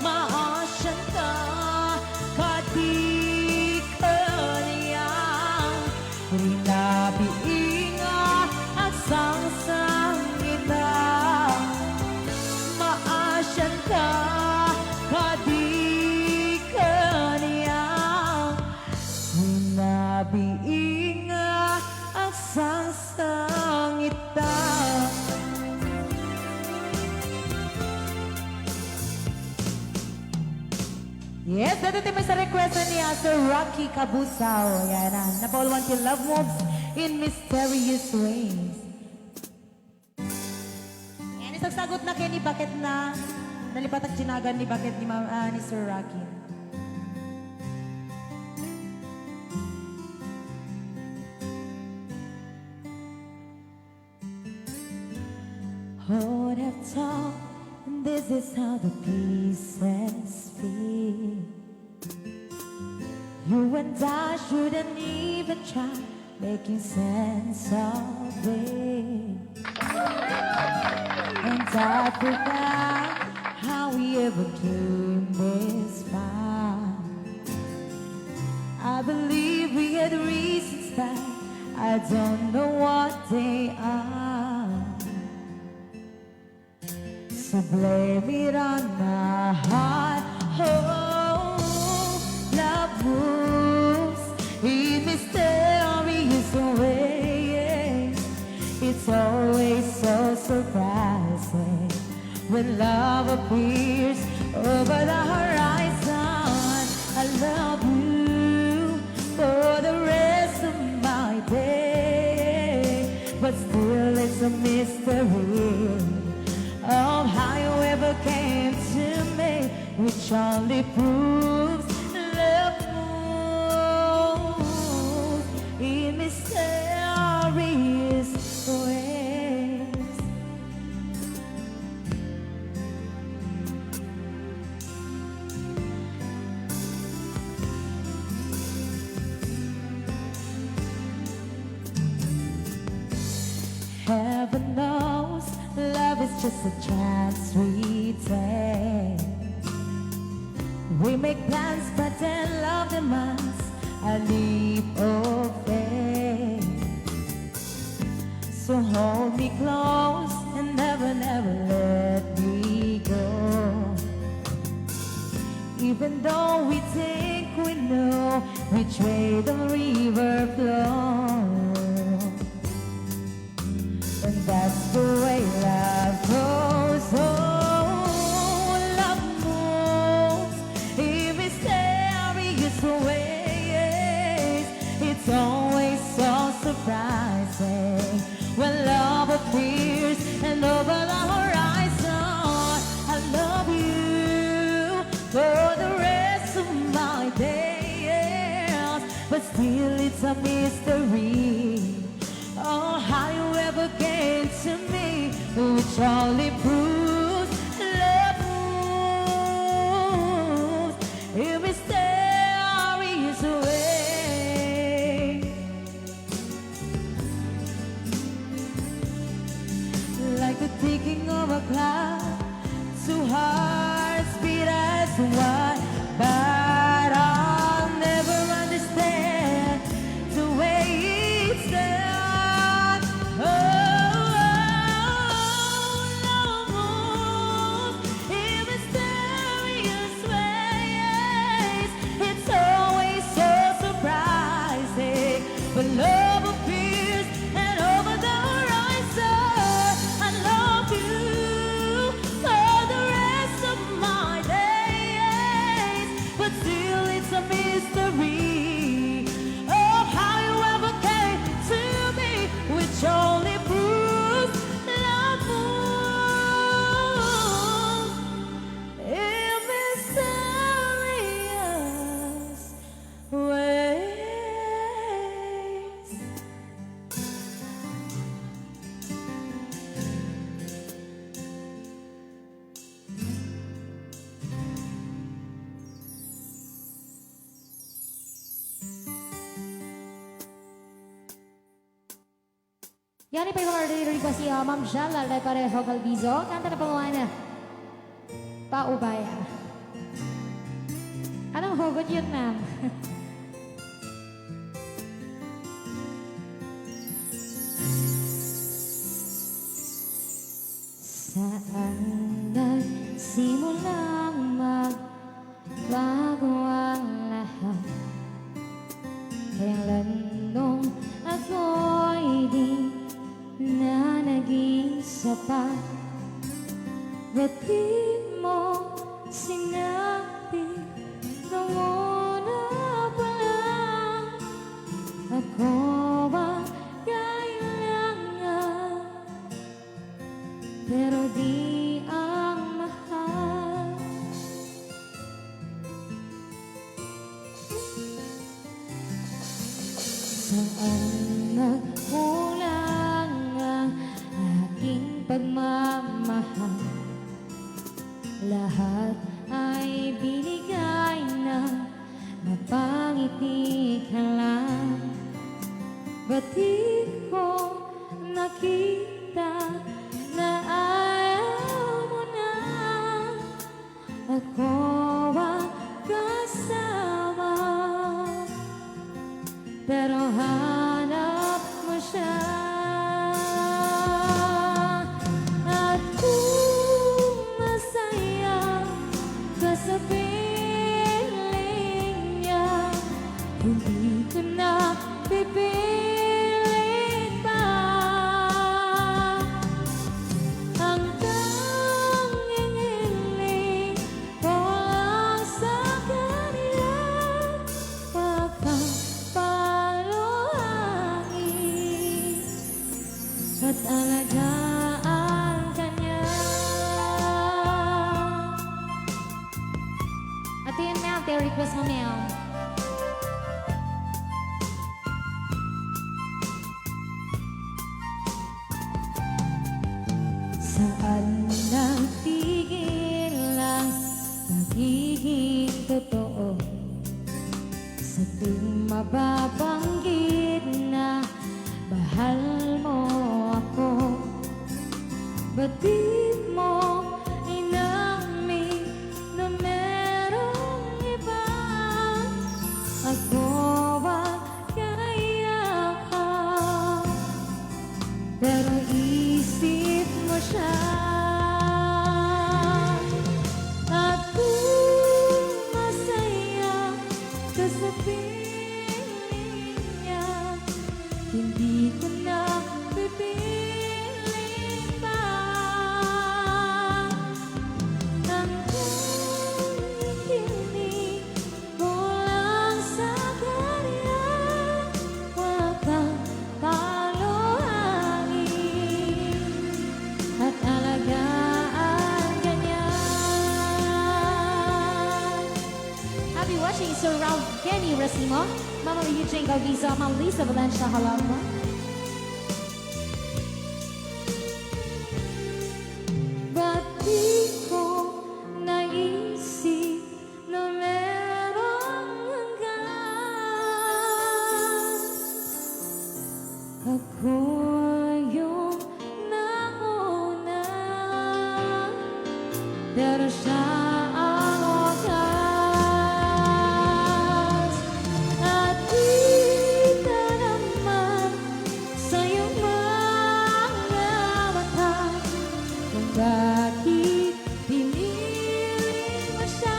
Maasianka, kadi kaniak. Inabii nga agsangsangitam. Maasianka, kadi kaniak. Inabii nga agsangsangitam. Yes, daytoy ti maysa request ni, ah, Sir Rocky Cabusao. Yan, ah, napauluan ti Love Moves in Mysterious Ways. Yan, isagsagot na ken ni Baket na. Nalipatak ti nagan ni Baket ni Ma-, ah, ni Sir Rocky. Hold up tall. This is how the pieces fit. You and I shouldn't even try making sense of it. And I forgot how we ever came this far. I believe we had reasons, but I don't know what they are. So blame it on my heart. Oh, love moves in mysterious ways. It's always so surprising when love appears over the horizon. I love you for the rest of my day, but still it's a mystery of how you ever came to me, which only proves love moves in mysterious ways. Heaven knows love is just a chance we take. We make plans, but then love demands a leap of faith. So hold me close and never, never let me go. Even though we think we know which way the river flows. And that's the way love goes. Oh, love moves in mysterious ways. It's always so surprising when love appears and over the horizon. I love you for the rest of my days, but still it's a mystery. Oh, how you ever came to me, which only proves love moves in mysterious ways. Like the ticking of a clock, two hearts beat as one, but I'll never understand the way it's done. Oh, love moves in mysterious ways. It's always so surprising when love appears and over the horizon. I love you for the rest of my days, but still it's a mystery of how you ever came to me, which only proves love moves in mysterious ways. Yan pay mga request ni, ah, Ma'am Jella, Repareho Galvizo. Kanta na po, Juana. Paubaya. Anong hugot yun, ma'am? Saan nagsimulang magbago ang lahat? Kailan nung ako'y di na naging sapat? Ba't di mo sinabi nung una pa lang? Ako ba kailangan pero di ang mahal. Saan nagkulang ang aking pagmamahal? Lahat ay binigay na, napangiti ka lang. Batid ko nakita na ayaw mo na ako ang kasama. Pero hanap mo siya. At kung masaya ka sa piling niya, hindi ko na pipilit pa. Ang tanging hiling ko lang sa kanya, makapagpaluhangi at alagaan ka niya. At yun, ma'am, their request mo, ma'am. Saan nagtigil ang pagiging totoo? Sa tuwing mababanggit na mahal mo ako, ba't di mo inamin na merong iba? Ako ba kaya ka? Pero isip mo siya. At kung masaya ka sa piling niya, hindi ko na pipiling pa. Ang tanging hiling ko lang sa kanya, makapagpaluhangi at alagaan ka niya. Happy watching, Sir Ralph Kenny Racimo, Mama Eugene Galvizo, Ma'am Lisa Valencia, hello. Ba't di ko naisip na merong hanggan? Ako yung nauna, pero siya ang wakas. At kita naman sa iyong mga mata kung bakit pinili mo siya.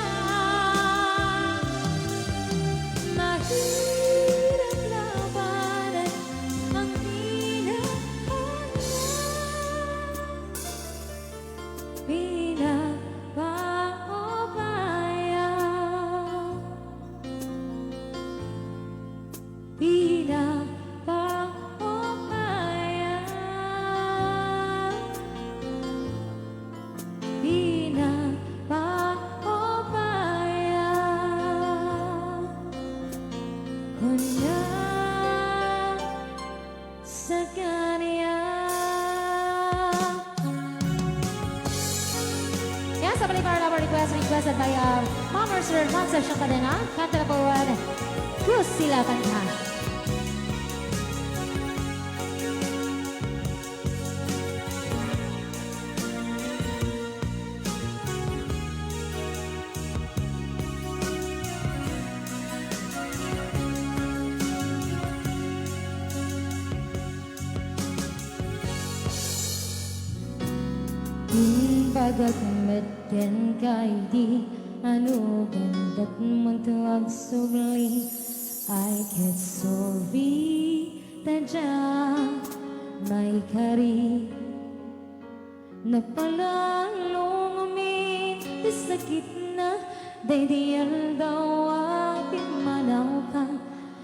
Mahirap labanan ang minahal na pinagpaubaya. Pinagpaubaya, pinagpaubaya ko na sa kanya. Yan, sa balik para lover request, requested by, uh, Ma'am Mercer Frances Siangkadena. Kanta na po, uh, Kusila Kanta. Imbagak met kenka idi, ano gandat man to agsubli, ay ket sorry, ta dia maikari. Napalalo ngamin ti sakitna, daydi aldaw a pimmanawka,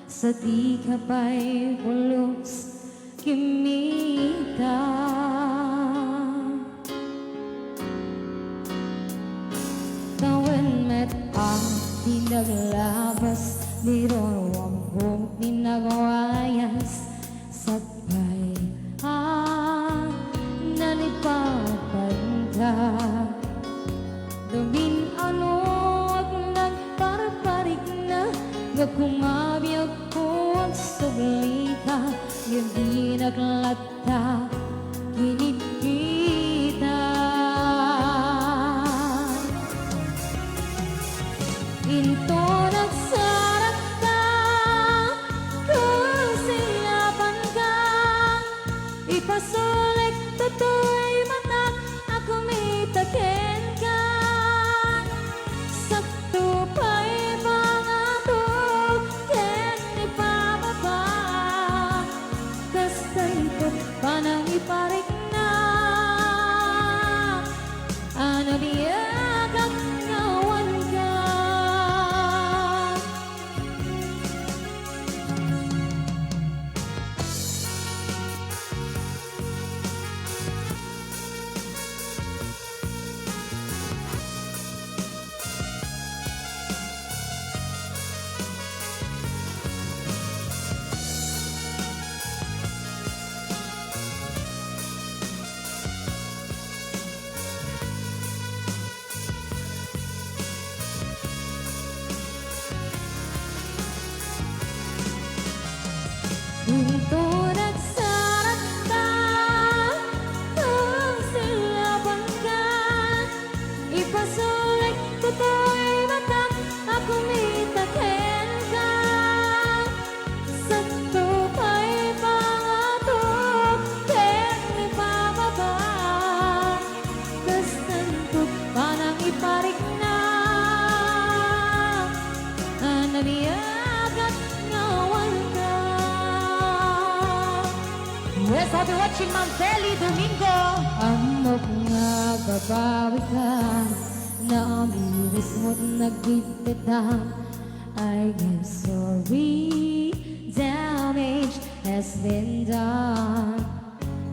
sa dika pay pulos kimmita. Tawen met a pinaglabas, di ruruambok ni nagwayas. Sakbay a nalipapanta, Gapu nga biagko, agsublika, ngem dinak latta kinitkita. Inton agsarakka, kusilapanka, ipasulik toy matak a kumita kenka. Sakto pay pangato ken ipababa, kas daytoy panangiparikna a nabiagak nga awanka. Inton agsarakka, kusilapanka, ipasulik toy matak a kumita kenka. Sakto pay pangato ken ipababa, kas daytoy panangiparikna a nabiagak nga awanka. Yes, happy watching, Ma'am Feli Domingo. Ammok nga agbabawi ka, namiris mo't nagdidetang. I am sorry, damage has been done.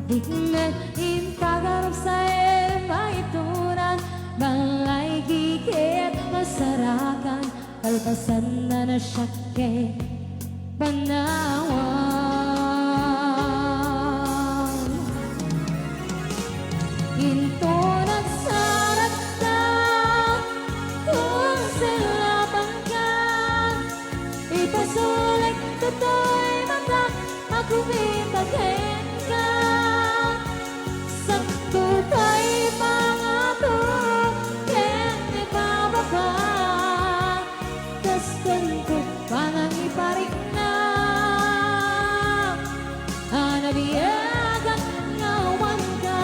Dikmet impagarup sa emaitunan, balay giket masarakan, kalpasan na nasyakke panawan. Inton agsarakka, kusilapanka, ipasulik toy matak a kumita kenka. Sakto pay pangato ken ipababa, kas daytoy panangiparikna a nabiagak nga awanka.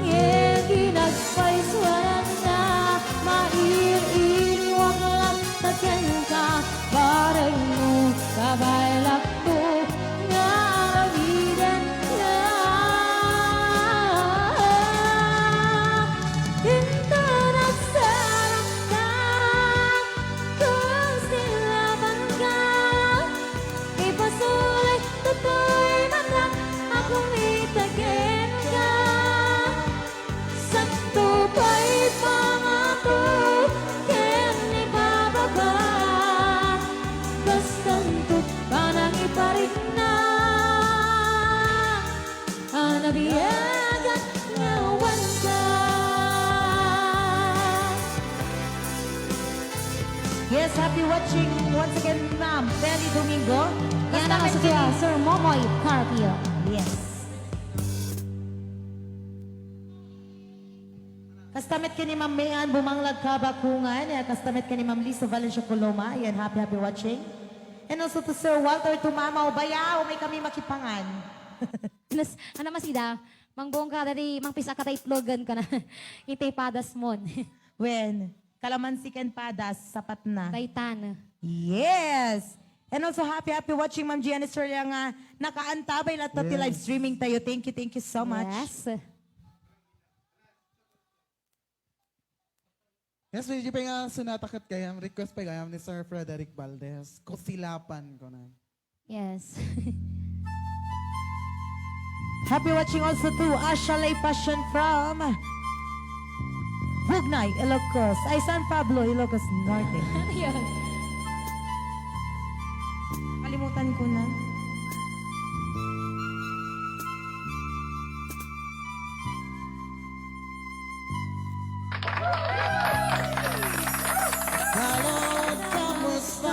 Ngem di nagpaisuanan a mair-iriwak latta kenka, bareng no kabaelakto nga aramidenka. Inton agsarakka, kusilapanka, ipasulik toy matak a kumita kenka. Sakto pay pangato ken ipababa, kas daytoy panangiparikna a nabiagak nga awanka. Yes, happy watching once again, Ma'am Feli Domingo. Yan ang kasta met sa kini, Sir Momoy Carpio. Yes. Kasta met kini Ma'am Mayan Bumanglad Kabakungan, eh, kasta met kini Ma'am Lisa Valencia Coloma. Yan, happy, happy watching. And also to Sir Walter Tumamaw, bayaw, may kami makipangan. Nas-, ano mas ida? Mang Bongka, dati, Mang Pisa ka ta itlogan ka na. Itay padas mon. Wen, kalamansi ken padas, sapat na. Daytan. Yes! And also, happy, happy watching, Ma'am Gianni Sorlia, nga nakaantabay latta ti, yes, live streaming tayo. Thank you, thank you so much. Yes. Yes, medyo pa nga sonata ket gayam, request pa gayam ni Sir Frederick Valdez. Kusilapan ko na. Yes. Happy watching also to Asha Lay Passion from Bugnay, Ilocos. Ay, San Pablo, Ilocos Norte. Yun. Kalimutan ko na. Hello, kamusta?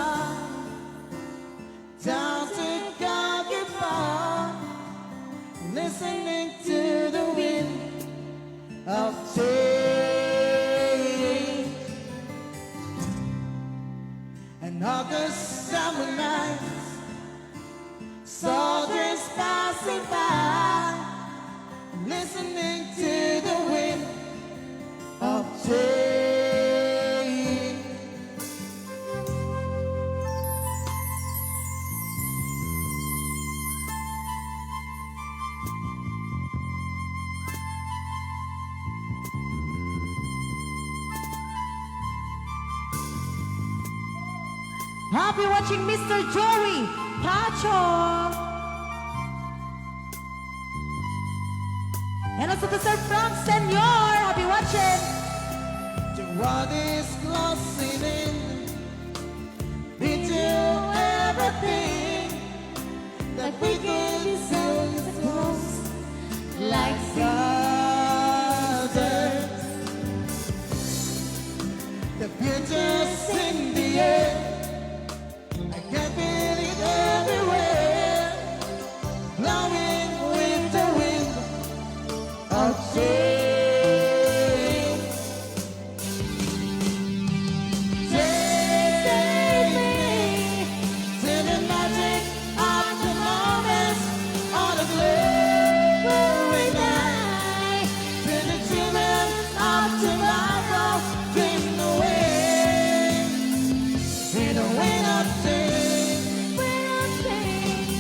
August summer nights, soldiers passing by, listening to the wind of change. Happy watching, Mister Joey Pacho. And also to Sir Frank Senior. Happy watching. The world is closing in. Did you ever think that we could be so close like sisters? The future's in the air. I can feel it everywhere, blowing with the wind of change. Take me to the magic of the moment, on a glory night, to the children of tomorrow, dream away in a wind of change. Wind of change.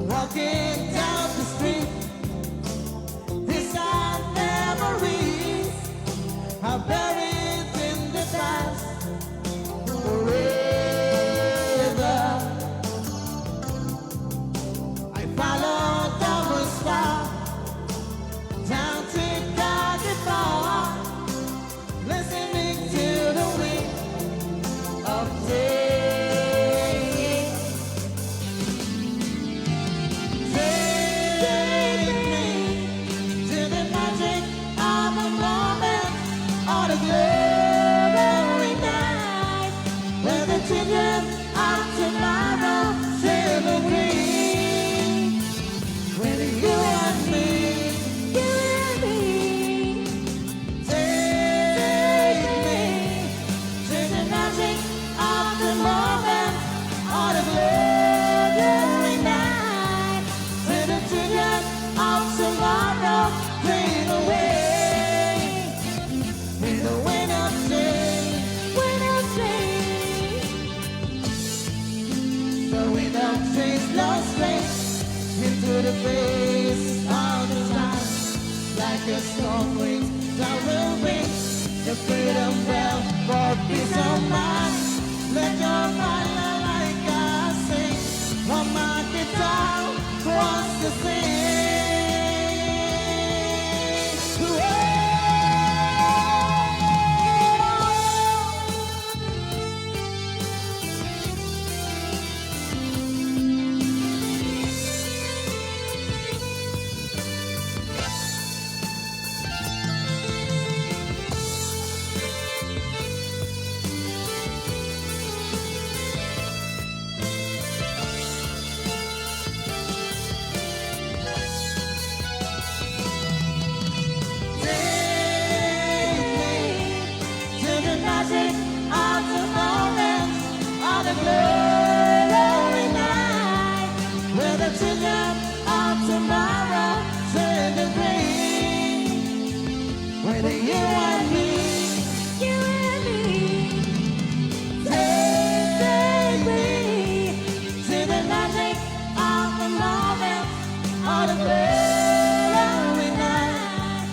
Walking down the street, these are memories are buried in the past forever. I follow Thomas Park down to Cardiff Park, listening to the wind of change. Take me to the magic of a moment, on a glory night, where the children of tomorrow celebrate with you and me. You and me. Take me to the magic of the moment, on a glory night, where the children of tomorrow fade away in the wind of change. Wind of change. The wind of change blows straight into the face of the sun. Like a storm wind, that will ring the freedom bell for peace of mind. Let your fire like a sing, for my guitar wants to sing. Whoa! To the magic of the moment, of the glory night, where the children of tomorrow turn the gray. Whether you and me, you and me, take, take me to the magic of the moment, of the glory night,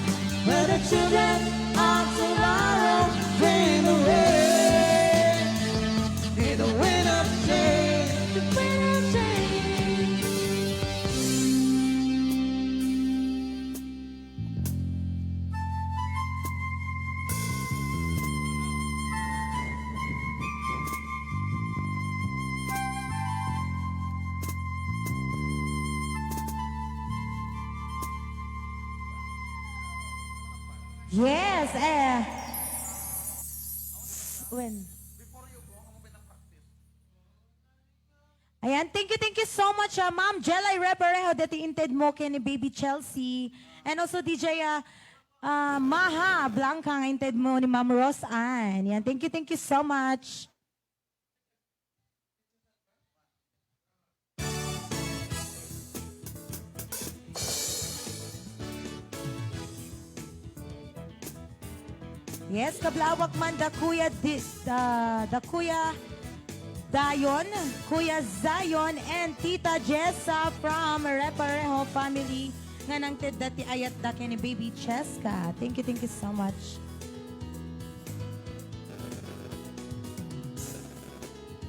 where the children of tomorrow fade away in the wind of change. The wind of change. Yes, eh. S-, when? Ayan, thank you, thank you so much, ah, Ma'am Jelay Reparejo, dati inted mo ken ni Baby Chelsea. And also, D J, ah, ah, Maha Blanca, nga inted mo ni Ma'am Rose Ann. Yan, thank you, thank you so much. Yes, kablawak man da Kuya Di-, da, da Kuya Dayon, Kuya Zion, and Tita Jessa from Reparejo family nga nangted da ti ayat da ken ni Baby Cheska. Thank you, thank you so much.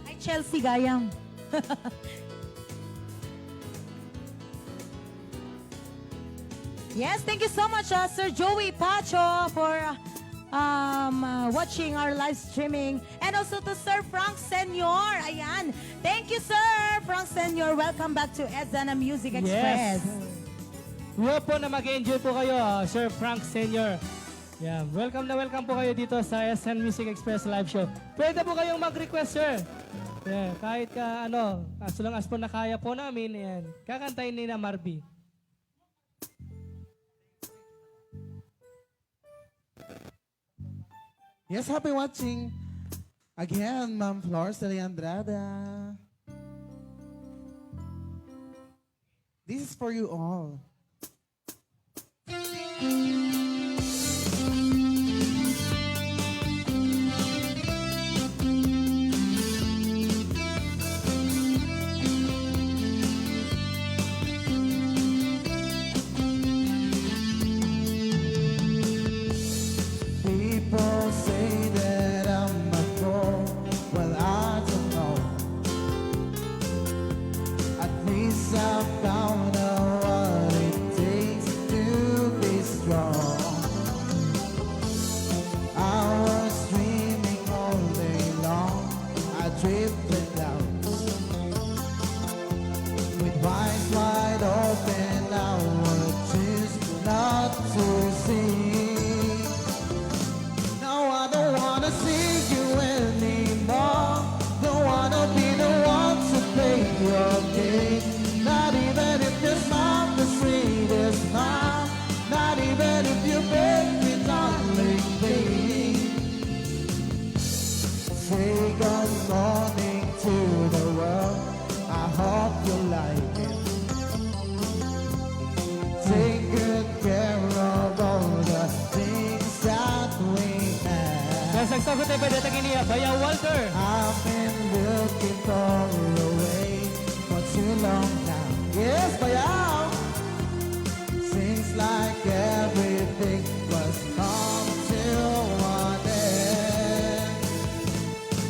Ay, Chelsea gayam. Yes, thank you so much, uh, Sir Joey Pacho, for, um, uh, watching our live streaming. And also to Sir Frank Senior. Ayan. Thank you, Sir Frank Senior. Welcome back to Edna Music Express. Yes. We hope po na mag-enjoy po kayo, uh, Sir Frank Senior. Yeah, welcome na welcome po kayo dito sa S N Music Express Live Show. Pwede po kayong mag-request, sir. Yeah, kahit ka, ano, as long as po nakaya po namin, ayan, kakantahin ni na Marby. Yes, happy watching again, Ma'am Flor Celia Andrada. This is for you all. People say that I'm a fool. Well, I don't know. At least I found out what it takes to be strong. I was dreaming all day long. I drifted out. With eyes wide open, I would choose not to see. Now I don't wanna see you anymore. Don't wanna be the one to play your game. Not even if you smile the sweetest smile. Not even if you beg me, darling, please. Say good morning to the world. I hope you like it. Take good care of all the things that we have. Yes, ang sagot ay pwede taginiya, Bayaw Walter. I've been looking for a way for too long now. Yes, Bayaw! Seems like everything was come to an end.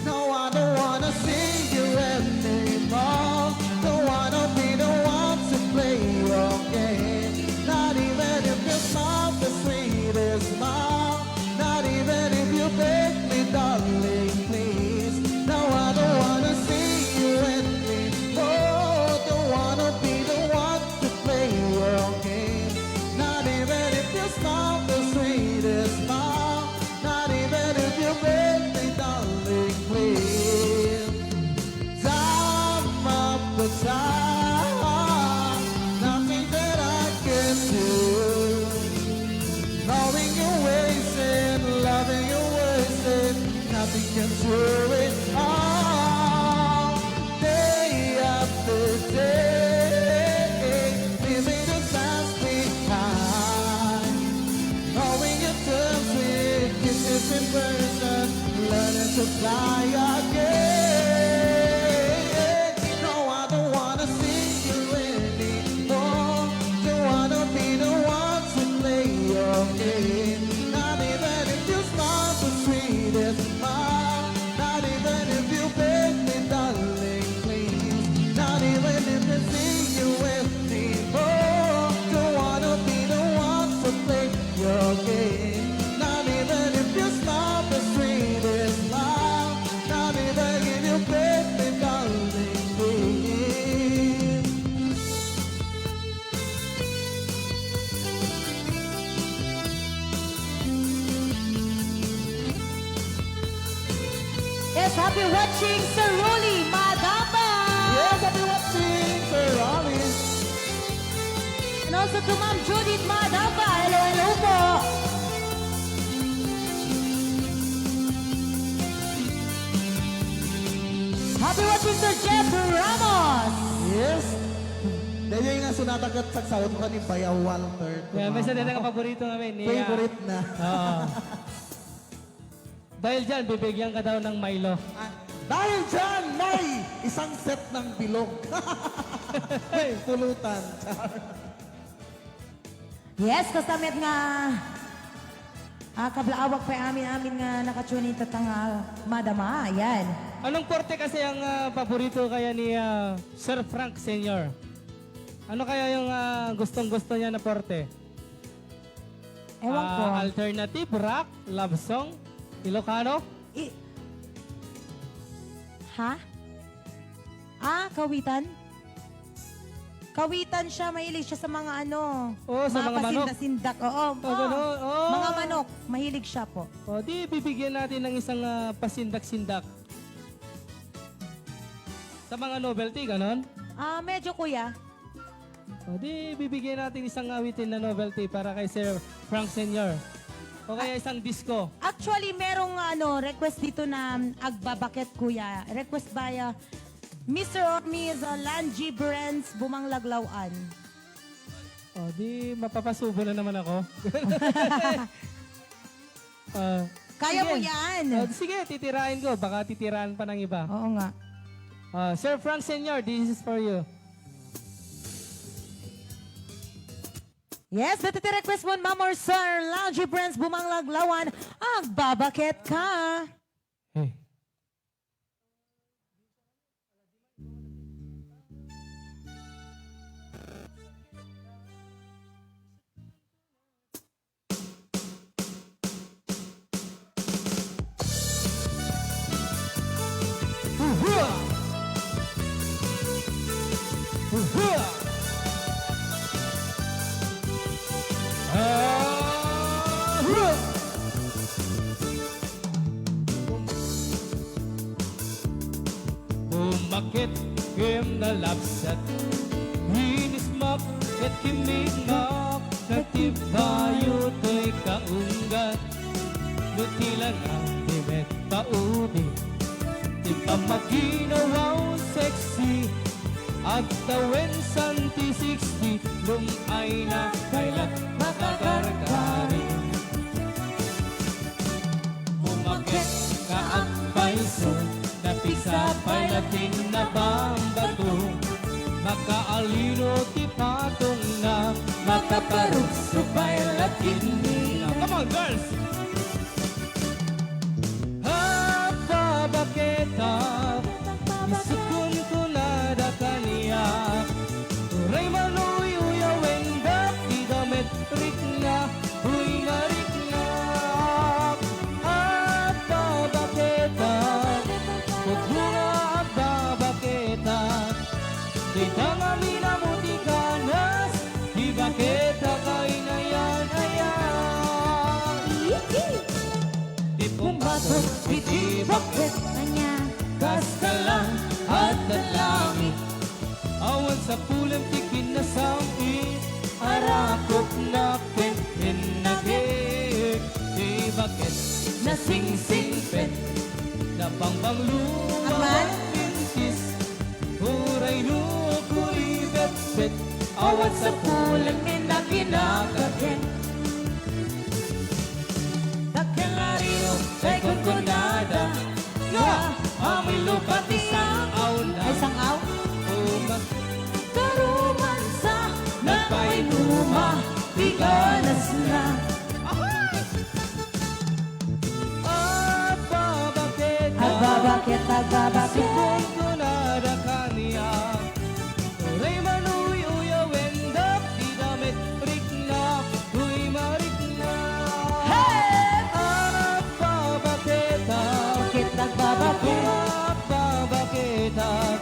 No, I don't wanna see you anymore. Don't wanna be the one to play your game. Not even if you smile the sweetest smile. Not even if you beg me, darling, please. No, I don't wanna see you anymore. Don't wanna be the one to play your game. Not even if you smile the sweetest smile. Not even if you beg me, darling, please. Time after time, nothing that I can do. Knowing your ways and loving your ways and nothing can do it all. Day after day, leaving the past behind. Knowing your touch with kisses in person, learning to fly again. No, I don't wanna see you anymore. Don't wanna be the one to play your game. Not even if you smile the sweetest smile. Not even if you beg me, darling, please. Not even if you see you anymore. Don't wanna be the one to play your game. Not even if you smile the sweetest smile. Not even if you beg me, darling, please. Yes, happy watching, Sir Rolly Madapa. Yes, happy To Ma'am Judith Madapa. Hello, hello po. Happy watching, Sir Jeff Ramos. Yes. Dahil nga sunata ket sagsawot ko ni Bayaw Walter. Yeah, may isa din ang paborito namin ni, ah, favorite na. Oo. Dahil dyan, bibigyan ka daw ng Milo. Ah, dahil dyan, may isang set ng bilog. Pulutan. Char. Yes, kasta met nga, ah, kablaawak pay amin-amin nga nakatune in tatta nga madama. Yan. Anong porte kasi ang, ah, paborito kaya ni, ah, Sir Frank Senior? Ano kaya yung, ah, gustong-gusto niya na porte? Ewan ko. Ah, alternative, rock, love song, Ilocano? I-, ha? Ah, kawitan? Kawitan siya, mahilig siya sa mga ano, oh, sa mga mga manok. Pasindak-sindak. Oo. Oh, oh. Ganun. Oh. Mga manok, mahilig siya po. Oh, di bibigyan natin ng isang, ah, pasindak-sindak. Sa mga novelty, ganon? Ah, medyo, kuya. O, di bibigyan natin isang awitin na novelty para kay Sir Frank Senior. O kaya isang disco. Actually, merong, ano, request dito na, um, Agbabaket, kuya. Request by, uh, Mister or Miss, uh, Lanji Brands, Bumanglaglawan. O, di mapapasubo na naman ako. Ah, kaya mo yan. Ah, sige, titirahin ko. Baka titirahan pa ng iba. Oo nga. Ah, Sir Frank Senior, this is for you. Yes, dati ti request mo, Ma'am or Sir, Lounge Friends, Bumanglaglawan, Agbabaket Ka. Hey. Umaket ken nalabsat, inismak ket kimmigmak, nagtibayo toy kaunggan. No ti lanang di met paudi, ti pammaginawaw sexy, agtawen santi sixty, lum-ay na pay la't makakarkari. Umaket nga agpayso, napigsa pay la't ti nabambato. Makaalino ti patongna, makaparugso pay la't kinina. Come on, girls! Agbabaketak, isukon kunada kaniak. Uray man uyuyawendak ti damet, rikna, uy nga riknak. Agbabaketak, pudno nga agbabaketak. Dayta ngamin ammo ti ganas, ti baket a kainayan-ayan. Ti pumbato iti baket, ania? Kasta lang, adda langit. Awan sapulem ti kinasam-it, arakopna ken innakek. Ti baket nasingsingpet, nabangbanglo, aman? Mamanmintis. Uray no kuribetbet, awan sapulem inna kinakaken. Dakkel a rio, tay kunkunada, nga amin lupa ti sang-awna. Ay, sang-aw? Uma-, karumansa, nagpainuma ti ganasna. Ahoy! Agbabaket, agbabaket, agbabaket. Sukon ko na da kaniak. Uray man uyuyawendak ti damet, riknak, uy mariknak. Hey! Agbabaketak. Baket, agbabaket. Agbabaketak.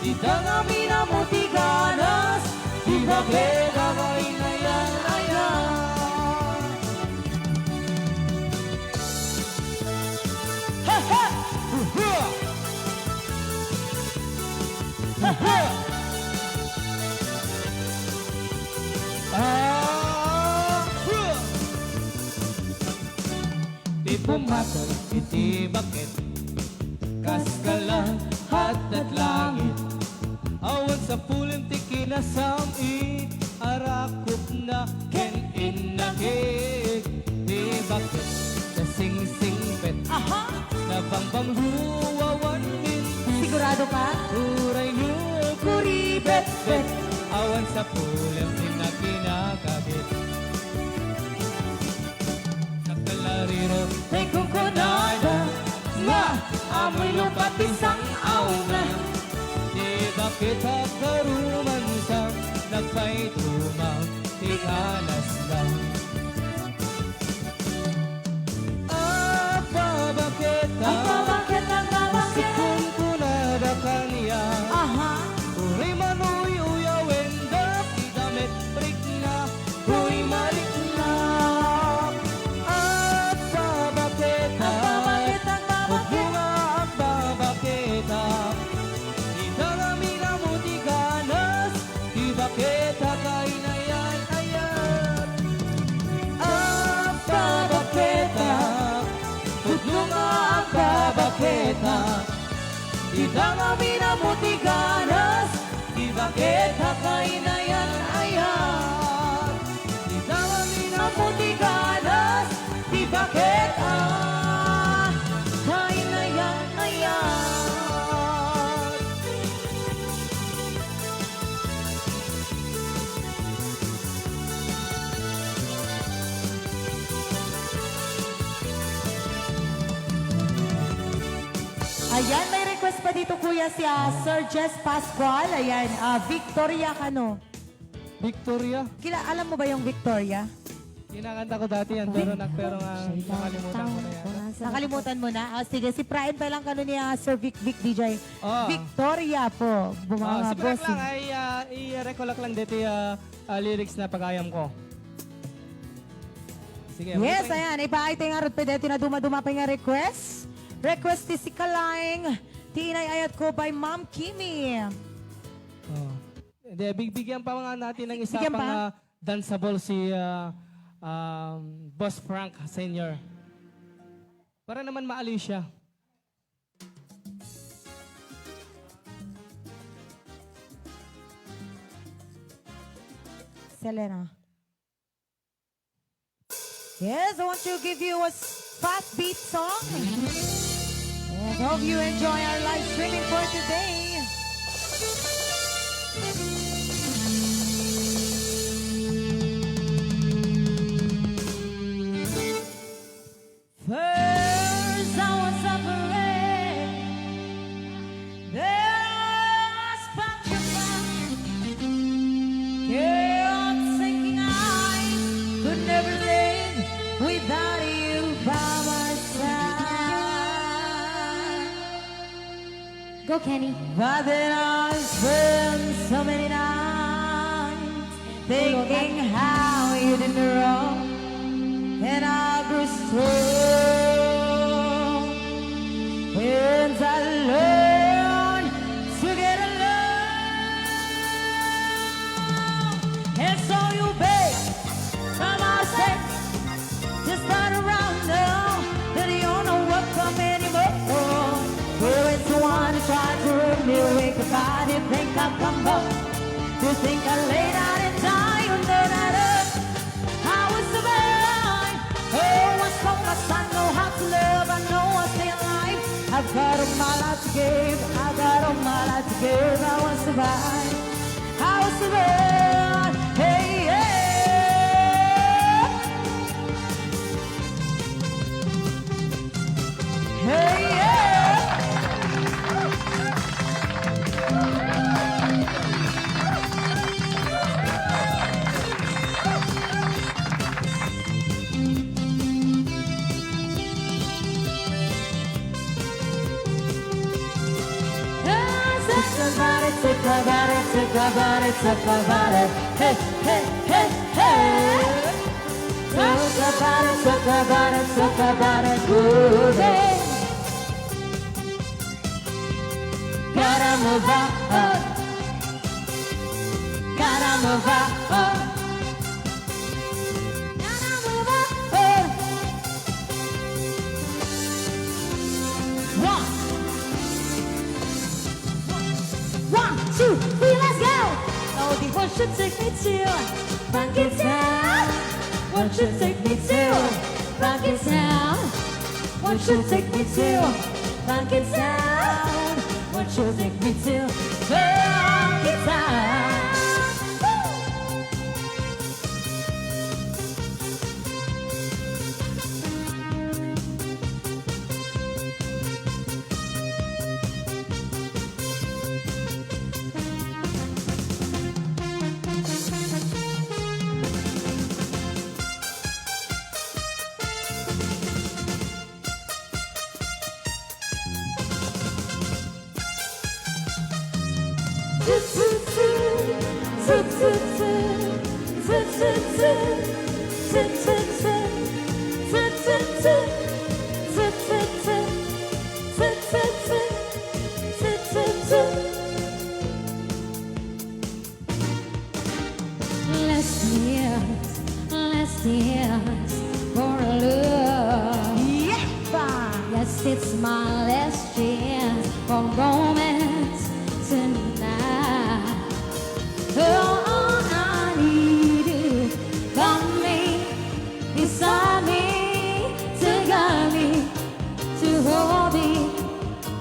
Dayta ngamin ammo ti ganas, ti baket a kainayan-ayan. Ha, ha! Uha! Ha, ha! Bumatag iti baket, kas kalahatad langit. Awan sapulem ti kinasam-it, arakupna ken innakit. Ti baket nasingsingpet, aha, nabangbanglo awan mintis. Sigurado ka? Uray no kuribetbet, awan sapulem ti nakinakabit. Nagkalariro ti kunkunada nga amoy lupa ti sang-awna. Di bakit agkarumansa, nagpaitumang ti kalasna. Agpabaketa, agpabaketa, agpabaketa. Kunkunada kaniak. Aha. Uray man uy-uyawen da ti damit, rikna, uray marikna. Agpabaketa, agpabaketa, agpabaketa. Pudno nga agpabaketa. Ita nga minamo ti ganas, ti baketa kainayan-ayan. Agpabaketa, pudno nga agpabaketa. Ita nga minamo ti ganas, ti baketa kainayan-ayan. Ita nga minamo ti ganas, ti baketa kainayan-ayan. Ayan, may request pa dito, kuya, si, ah, Sir Jess Pascual. Ayan, ah, Victoria kano. Victoria? Kila-, alam mo ba yung Victoria? Kinakanta ko dati yan, pero nag-, pero nga, nakalimutan ko na yan. Nakalimutan mo na? Ah, sige, sipraen pa lang kano ni, ah, Sir Vic, Vic D J. Ah. Victoria po. Bumaba, ah, sipraen bossing lang, ay, ah, i-recollect lang dito, ah, ah, lyrics na pag-ayam ko. Sige, yes, ayan. Ipaay tayo nga rod pa dito na dumaduma pa nga request. Request ti Sikalaing, ti Inay-ayat Ko by Ma'am Kimi. Oh. Hindi, big-, bigyan pa nga natin ng isa pang, ah, danceable si, ah, um, Boss Frank Senior. Para naman maaliw siya. Selena. Yes, I want to give you a s-, fast beat song. Yes, hope you enjoy our live streaming for today. First I was afraid, then I was petrified. Kept thinking I could never live without you by my side. Go, Kenny. But then I spent so many nights thinking how you did me wrong, and I grew strong when I learned to get along. And so you, babe, come on, say, just turn around now, that you don't welcome anymore. There is one who tried to hurt me, wake up, I didn't think I'd come back. You think I lay down and die, you know that, uh, I will survive. Oh, I spoke my son, know how to love, I know I stay alive. I've got all my life to give, I've got all my life to give, I will survive. I will survive. Hey, yeah. Hey, yeah. Talk about it, talk about it, talk about it, talk about it. Hey, hey, hey, hey. Talk about it, talk about it, talk about it, ooh, babe. Gotta move on. Gotta move on. Gotta move on. Take me to Funky Town. Won't you take me to Funky Town? Won't you take me to Funky Town? Won't you take me to Funky Town? Last dance, last dance for love. Yeah! Yes, it's my last chance for romance tonight. Oh, I need you, got me, beside me, to guide me, to hold me,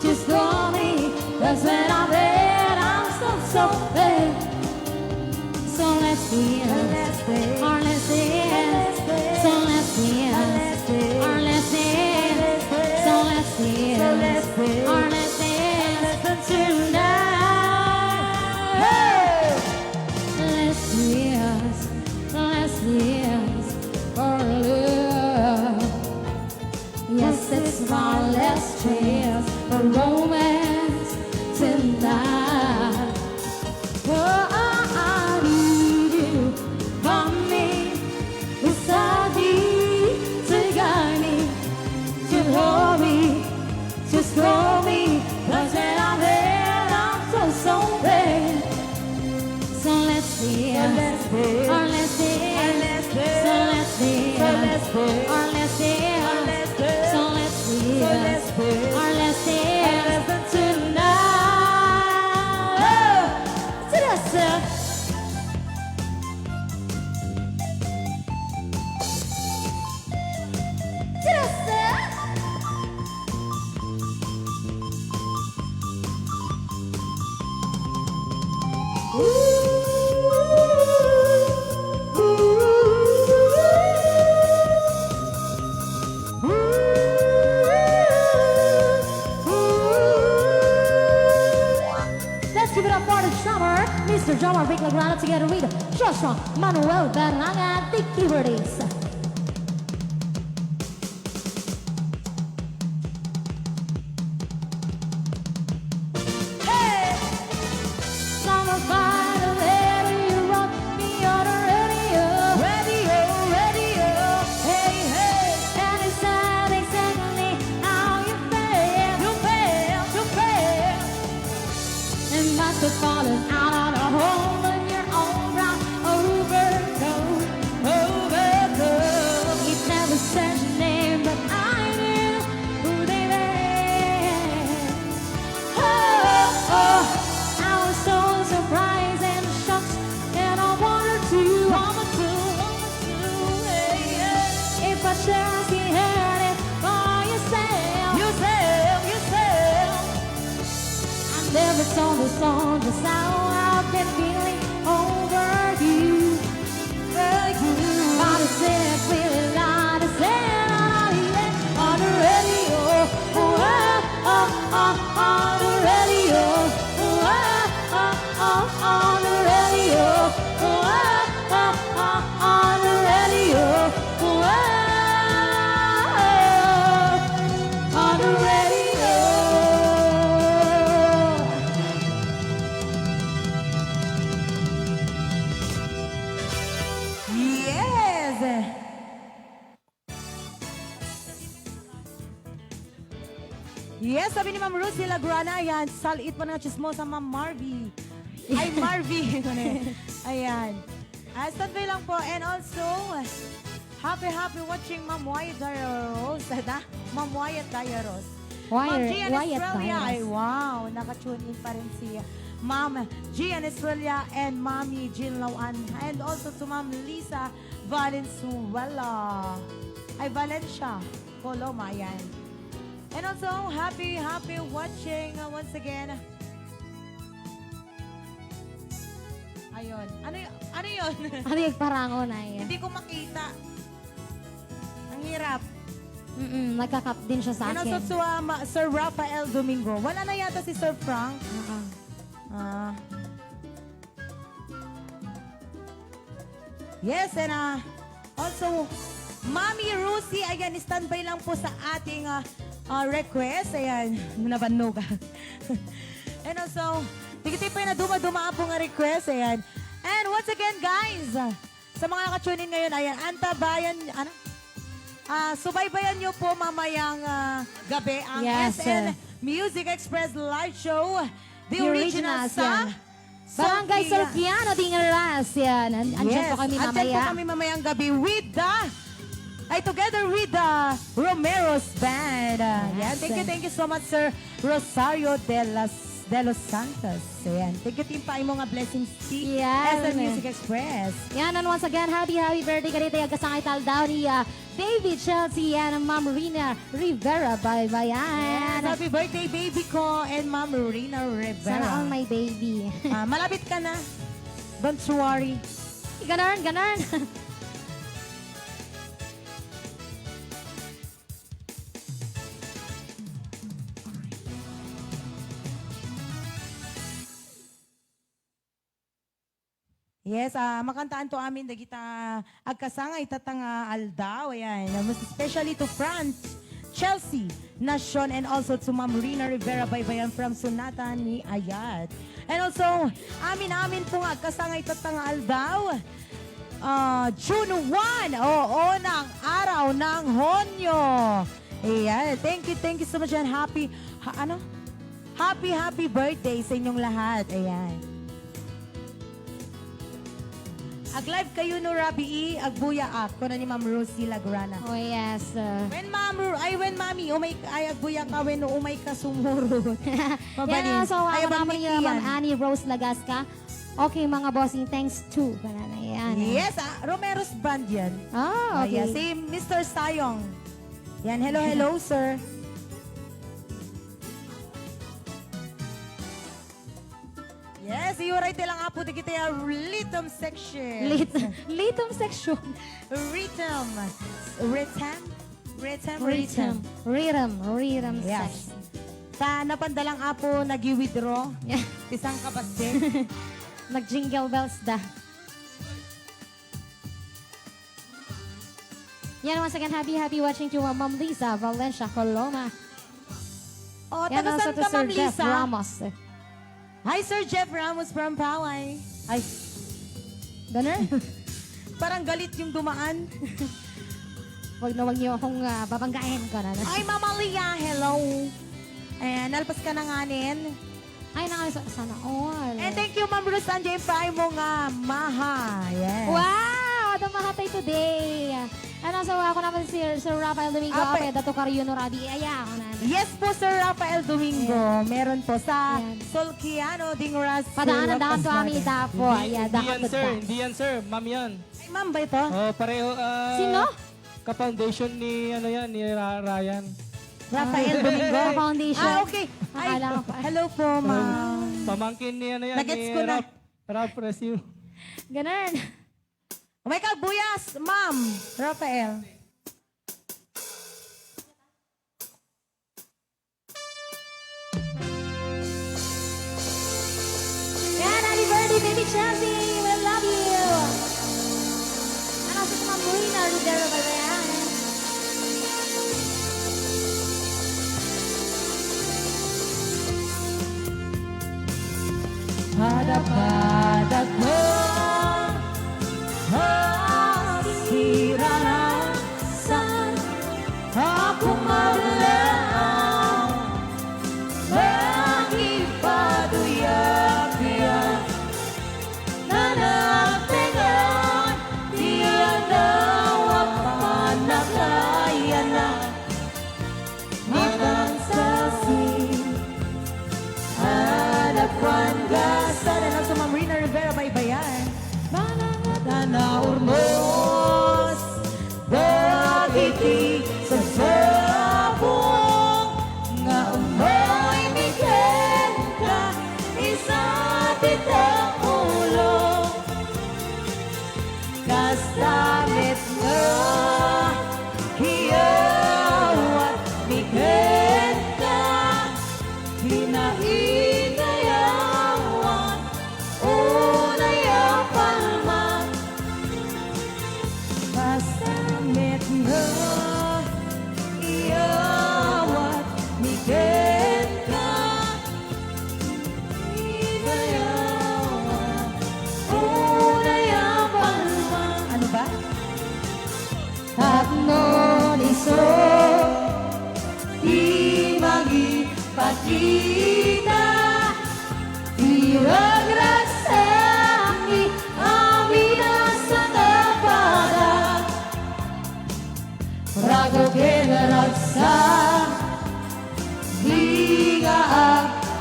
just hold me, 'cause when I'm there, I'm so, so bad. So let's dance, or let's dance. So let's dance, or let's dance. So let's dance, or let's dance tonight. Hey! Let's dance, let's dance for love. Yes, it's my last chance for romance tonight. Oh, I need you, hold me, beside me, to guide me, to hold me, just hold me, 'cause when I'm there, I'm so, so bad. So let's dance. So let's dance. Or let's dance. So let's dance. So let's dance. Or let's dance. Or let's dance. So let's dance. So let's dance. Or let's dance. Or let's dance tonight. Oh! Seryoso? Seryoso? Let's give it up for the drummer, Mister Jomar Vic Lagrana, together with Joshua Manuel Berlanga, the keyboardist. Hey! Summer by the lady, you rock me on the radio. Radio, radio, hey, hey. And it's sad exactly how you feel. You feel, you feel. It must have fallen out of the hole in your own brown overcoat, overcoat. It never said your name, but I knew who they were. Oh, oh, I was so surprised and shocked, and I wondered too. Wondered too, wondered too, hey, yeah. If I just heard it for yourself. Yourself, yourself. I never told a soul just how I've been feeling over you. But I said it really loud, I said it on the radio. Oh, oh, oh, on the radio. Oh, oh, oh, on the radio. Oh, oh, oh, on the radio. Oh, on the radio. Yes! Yes, sabi ni Ma'am Rosie Lagrana, ayan, sal-it po ng chismosa, Ma'am Marvy. Ay, Marvy. Ayan. Ah, standby lang po. And also, happy, happy watching, Ma'am Wyatt Diaros. Ma'am Wyatt Diaros. Ma'am Wyatt, Gian Wyatt Estrella. Diaros. Ay, wow. Naka-tune in pa rin si Ma'am Gian Estrella and Mommy Jean Lawan, and also to Ma'am Lisa Valenzuela. Ay, Valencia Coloma, ayan. And also, happy, happy watching, uh, once again. Ayun. Ano y-, ano yun? Ano yung parangon ay? Hindi ko makita. Ang hirap. Mm-mm, nagka-cut din siya sa And also akin. to, um, Sir Rafael Domingo. Wala na yata si Sir Frank. Oo. Ah. Yes, and, ah, also, Mami Rusi, ayan, standby lang po sa ating, ah, ah, request. Ayan, nabannog. And also, dagiti pay na dumaduma po nga request. Ayan. And once again, guys, ah, sa mga naka-tune in ngayon, ayan, antabayan, ano? Ah, subaybayan niyo po mamayang, ah, gabi ang Yes, S N sir. Music Express Live Show, The The Original Original sa yan. Barangay Sorquia. Sorquiano, Dingaras. Yan. An-, andyan Yes, po kami andyan po mamaya. kami mamayang gabi with the, ay, together with the Romero's Band. Ah, yan. Yes. Thank you, thank you so much, Sir Rosario de las, de los Santos. Ayan. Thank you, Team Paimo nga blessings, Team Yan. S N Music Express. Yan, and once again, happy, happy birthday kadaytoy agkasangay ta aldaw ni, ah, Baby Chelsea and Ma'am Rina Rivera. Bye-bye, yan. Yes, happy birthday, baby ko, and Ma'am Rina Rivera. Sana all my baby. Ah, malapit ka na. Don't you worry. Ganun, ganun. Yes, ah, makantaanto amin dagita agkasangay tatta nga aldaw. Ayan, most especially to Franz, Chelsea, Nacion, and also to Ma'am Rina Rivera Baybayan from Sunatan ni Ayat. And also, amin-amin po nga agkasangay tatta nga aldaw. Ah, June one, oo, ng araw ng Honyo. Ayan, thank you, thank you so much and happy, ha-, ano? Happy, happy birthday sa inyong lahat. Ayan. Ag-live kayo no rabii, agbuyaak, kuna ni Ma'am Rosie Lagrana. Oh, yes, uh. When Ma'am Ro-, ay, when Mami, umay, ay, agbuya ka, when umay ka sumurot. Mabalin. Yan, so, Ay, ako naman abang ni, uh, Ma'am yan. Annie Rose Lagasca. Okay, mga bossing, thanks to. Ganun, ayan. Yes, ah, Romero's Band yan. Ah, Ah, yeah, okay. Si Mister Sayong. Yan, hello, hello, sir. Yes, iuray ti lang apo dagiti a rhythm section. Lit-, rhythm section. Rhythm. Rhythm. Rhythm. Rhythm. Rhythm. Rhythm. Rhythm Yes. section. Ta napanda lang apo nag-withdraw. Yeah. Ti sangkabassit. Nag-jingle bells da. Yan, once again, happy, happy watching to, uh, Ma'am Lisa Valencia Coloma. Oh, Yan, taga also saan to ka, Sir Ma'am Jeff Lisa? Ramos. Hi, Sir Jeff Ramos from Paway. Ay. Ganun? Parang galit yung dumaan. Wag na wag niyo akong, ah, babanggain, ganun. Ay, Mama Lia, hello. Ayan, nalpas ka na nganin. Ay, naka-, sa-, sana all. And thank you, Ma'am Rosandia, yung paay mo nga maha. Yes. Wow! Ada mahatay today. Ano, so, ako naman si Sir Rafael Domingo, Ape. Ape, Dato Cariono Rabi. Ay, ako na. Yes po, Sir Rafael Domingo. Ayan. Meron po sa Ayan. Solquiano, Dingras, Padaanan, Roque, daan to, Ami, Espada. Dapo. Hindi, Ayan, hindi daan yan, to sir. ta. Hindi yan, sir. Ma'am yan. Ay, ma'am ba ito? Oh, pareho, ah, Sino? Ka-foundation ni, ano yan, ni Ra-, Ryan. Rafael Ah. Domingo? Ka-foundation. Ah, okay. Ay, Akala ko pa. hello po, ma'am. Pamangkin ni, ano yan, Nagets ni ko na. Ralph, Ralph Resio. Ganun. May kagbuyas, ma'am. Rafael. Yan, happy birthday, baby Chelsea! We love you! Ano si Ma'am Rina Rivera Babayan? Pada-pada ko, ah, sirarasan. Ako mablaang, makipaduyak-yak, nanagtengan ti adaw a Iyawat mi kenka, inayawa, unay a palma. Ano ba? Tapno isu ti mangipakita, ti ragragsak mi amin a sangkapada. Rago ken ragsak, di nga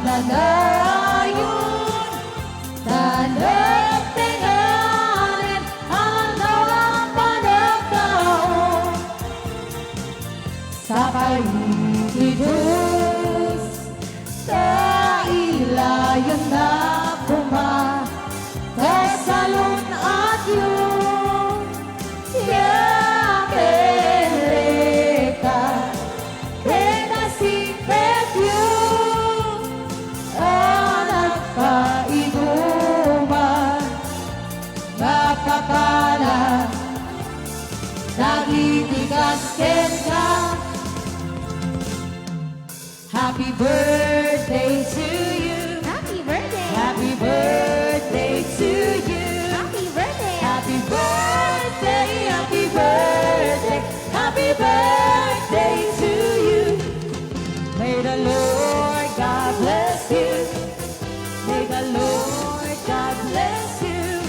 agnanayon, ta nagtenganen, aldaw a panagtaom. Sapay iti Dios, ta ilayonna koma, ta salun-atyo, diak reka, ken asingpetyo, a nagpaiduman, nga papala, dagiti kas kenka. Happy birthday to you. Happy birthday. Happy birthday to you. Happy birthday. Happy birthday, happy birthday, happy birthday to you. May the Lord God bless you. May the Lord God bless you.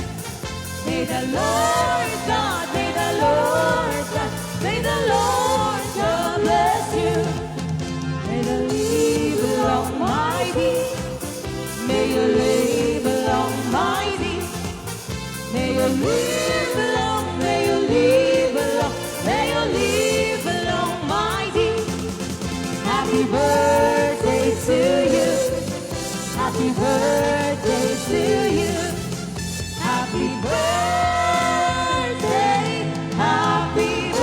May the Lord God, may the Lord God, may the Lord God bless you. May you live long, my dear. May you live long, my dear. May you live long, may you live long, may you live long, my dear. Happy birthday to you. Happy birthday to you. Happy birthday, happy birthday.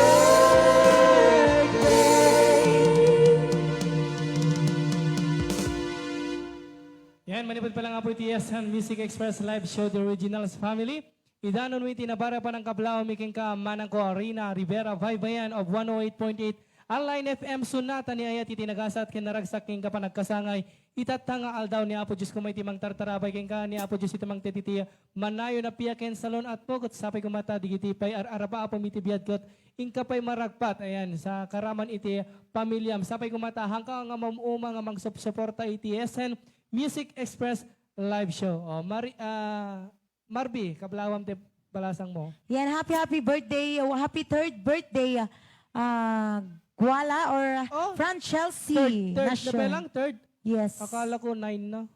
Yan, manipud pa lang, Apo, iti S N Music Express Live Show, The Originals Family. Idanon mi ti nabarapay a pannakablaaw mi kenka, manangko, Rina Rivera Baybayan of one oh eight point eight Online F M, Sonata, ni ayat iti nagasat ken naragsak kenka panagkasangay. Itatta nga aldaw ni Apo Dios koma iti mangtartarabay kenka, ni Apo Dios iti mangted iti manayon a pia ken salun-atmo, ket sapay koma ta digiti pay ar-arabapam iti biag ket inka pay maragpat, ayan, sa karaman iti pamiliam. Sapay koma ta haanka nga mam-uma nga mangsupsuporta iti S N Music Express Live Show. O, Mari-, ah, Marby, kablaawam ti balasangmo. Yan, happy, happy birthday, oh, happy third birthday, ah, Guala or Oh, Fran Chelsea third, third na Nacion. Pay lang, third. Yes. Akala ko nine na.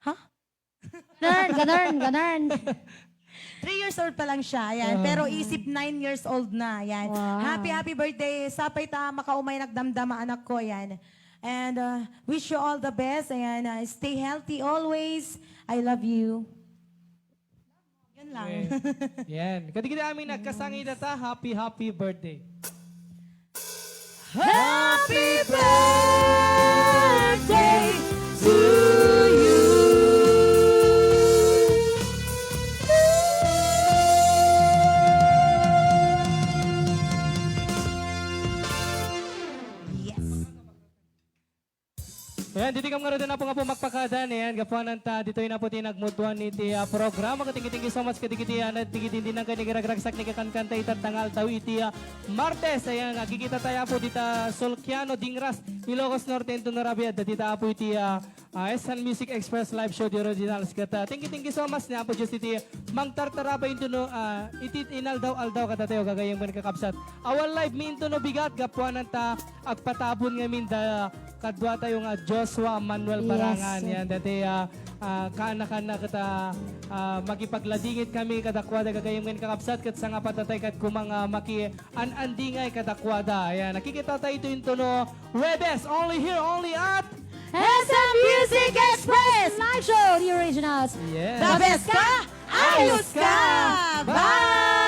Ha? Ganun, ganun, ganun. Three years old pa lang siya, ayan. Ah. Pero isip nine years old na, ayan. Wow. Happy, happy birthday. Sapay ta makaumay nagdamdama, anak ko, ayan. And, uh, wish you all the best, ayan. Uh, stay healthy always. I love you. Yun lang. Okay. Yan. Kadigiti amin nagkasangay data, happy, happy birthday. Happy birthday to you. Yes. Ayan, ditoy kam ngaruden, Apo, nga pumagpakaadan. Ayan, gapuanan ta, ditoy na po ti nagmutuan iti, ah, programa. Thank you, thank you so much kadigiti, ah, nagtigidindinan ken nagragragsak ni kakankanta ita nga aldaw iti, ah, Martes. Ayan, agkikita tayo, Apo, dita Sulciano, Dingras, Ilocos Norte, inton no rabiat, dita, Apo, iti, ah, ah, S N Music Express Live Show, The Originals. Ket, ah, thank you, thank you so much ni Apo Dios iti mangtartarabay inton no, ah, iti inaldaw-aldaw kadatayo, gagayyem ken kakabsat. Awan live mi inton no bigat, gapuanan ta agpatabon ngamin da kadua tayo nga Joshua Manuel Yes, Barangan. sir. Yan, dati, ah, ah, kaana-kaana ket, ah, ah, makipagladingit kami kadakuada gagayyem ken kakabsat ket sangapatatay kad kumang, ah, makian-andingay kadakuada. Yan, nakikita tayo ito inton no Huwebes, only here, only at S M Music Express Live Show, The Originals. Yes. The best ka? Ayos ka! Bye!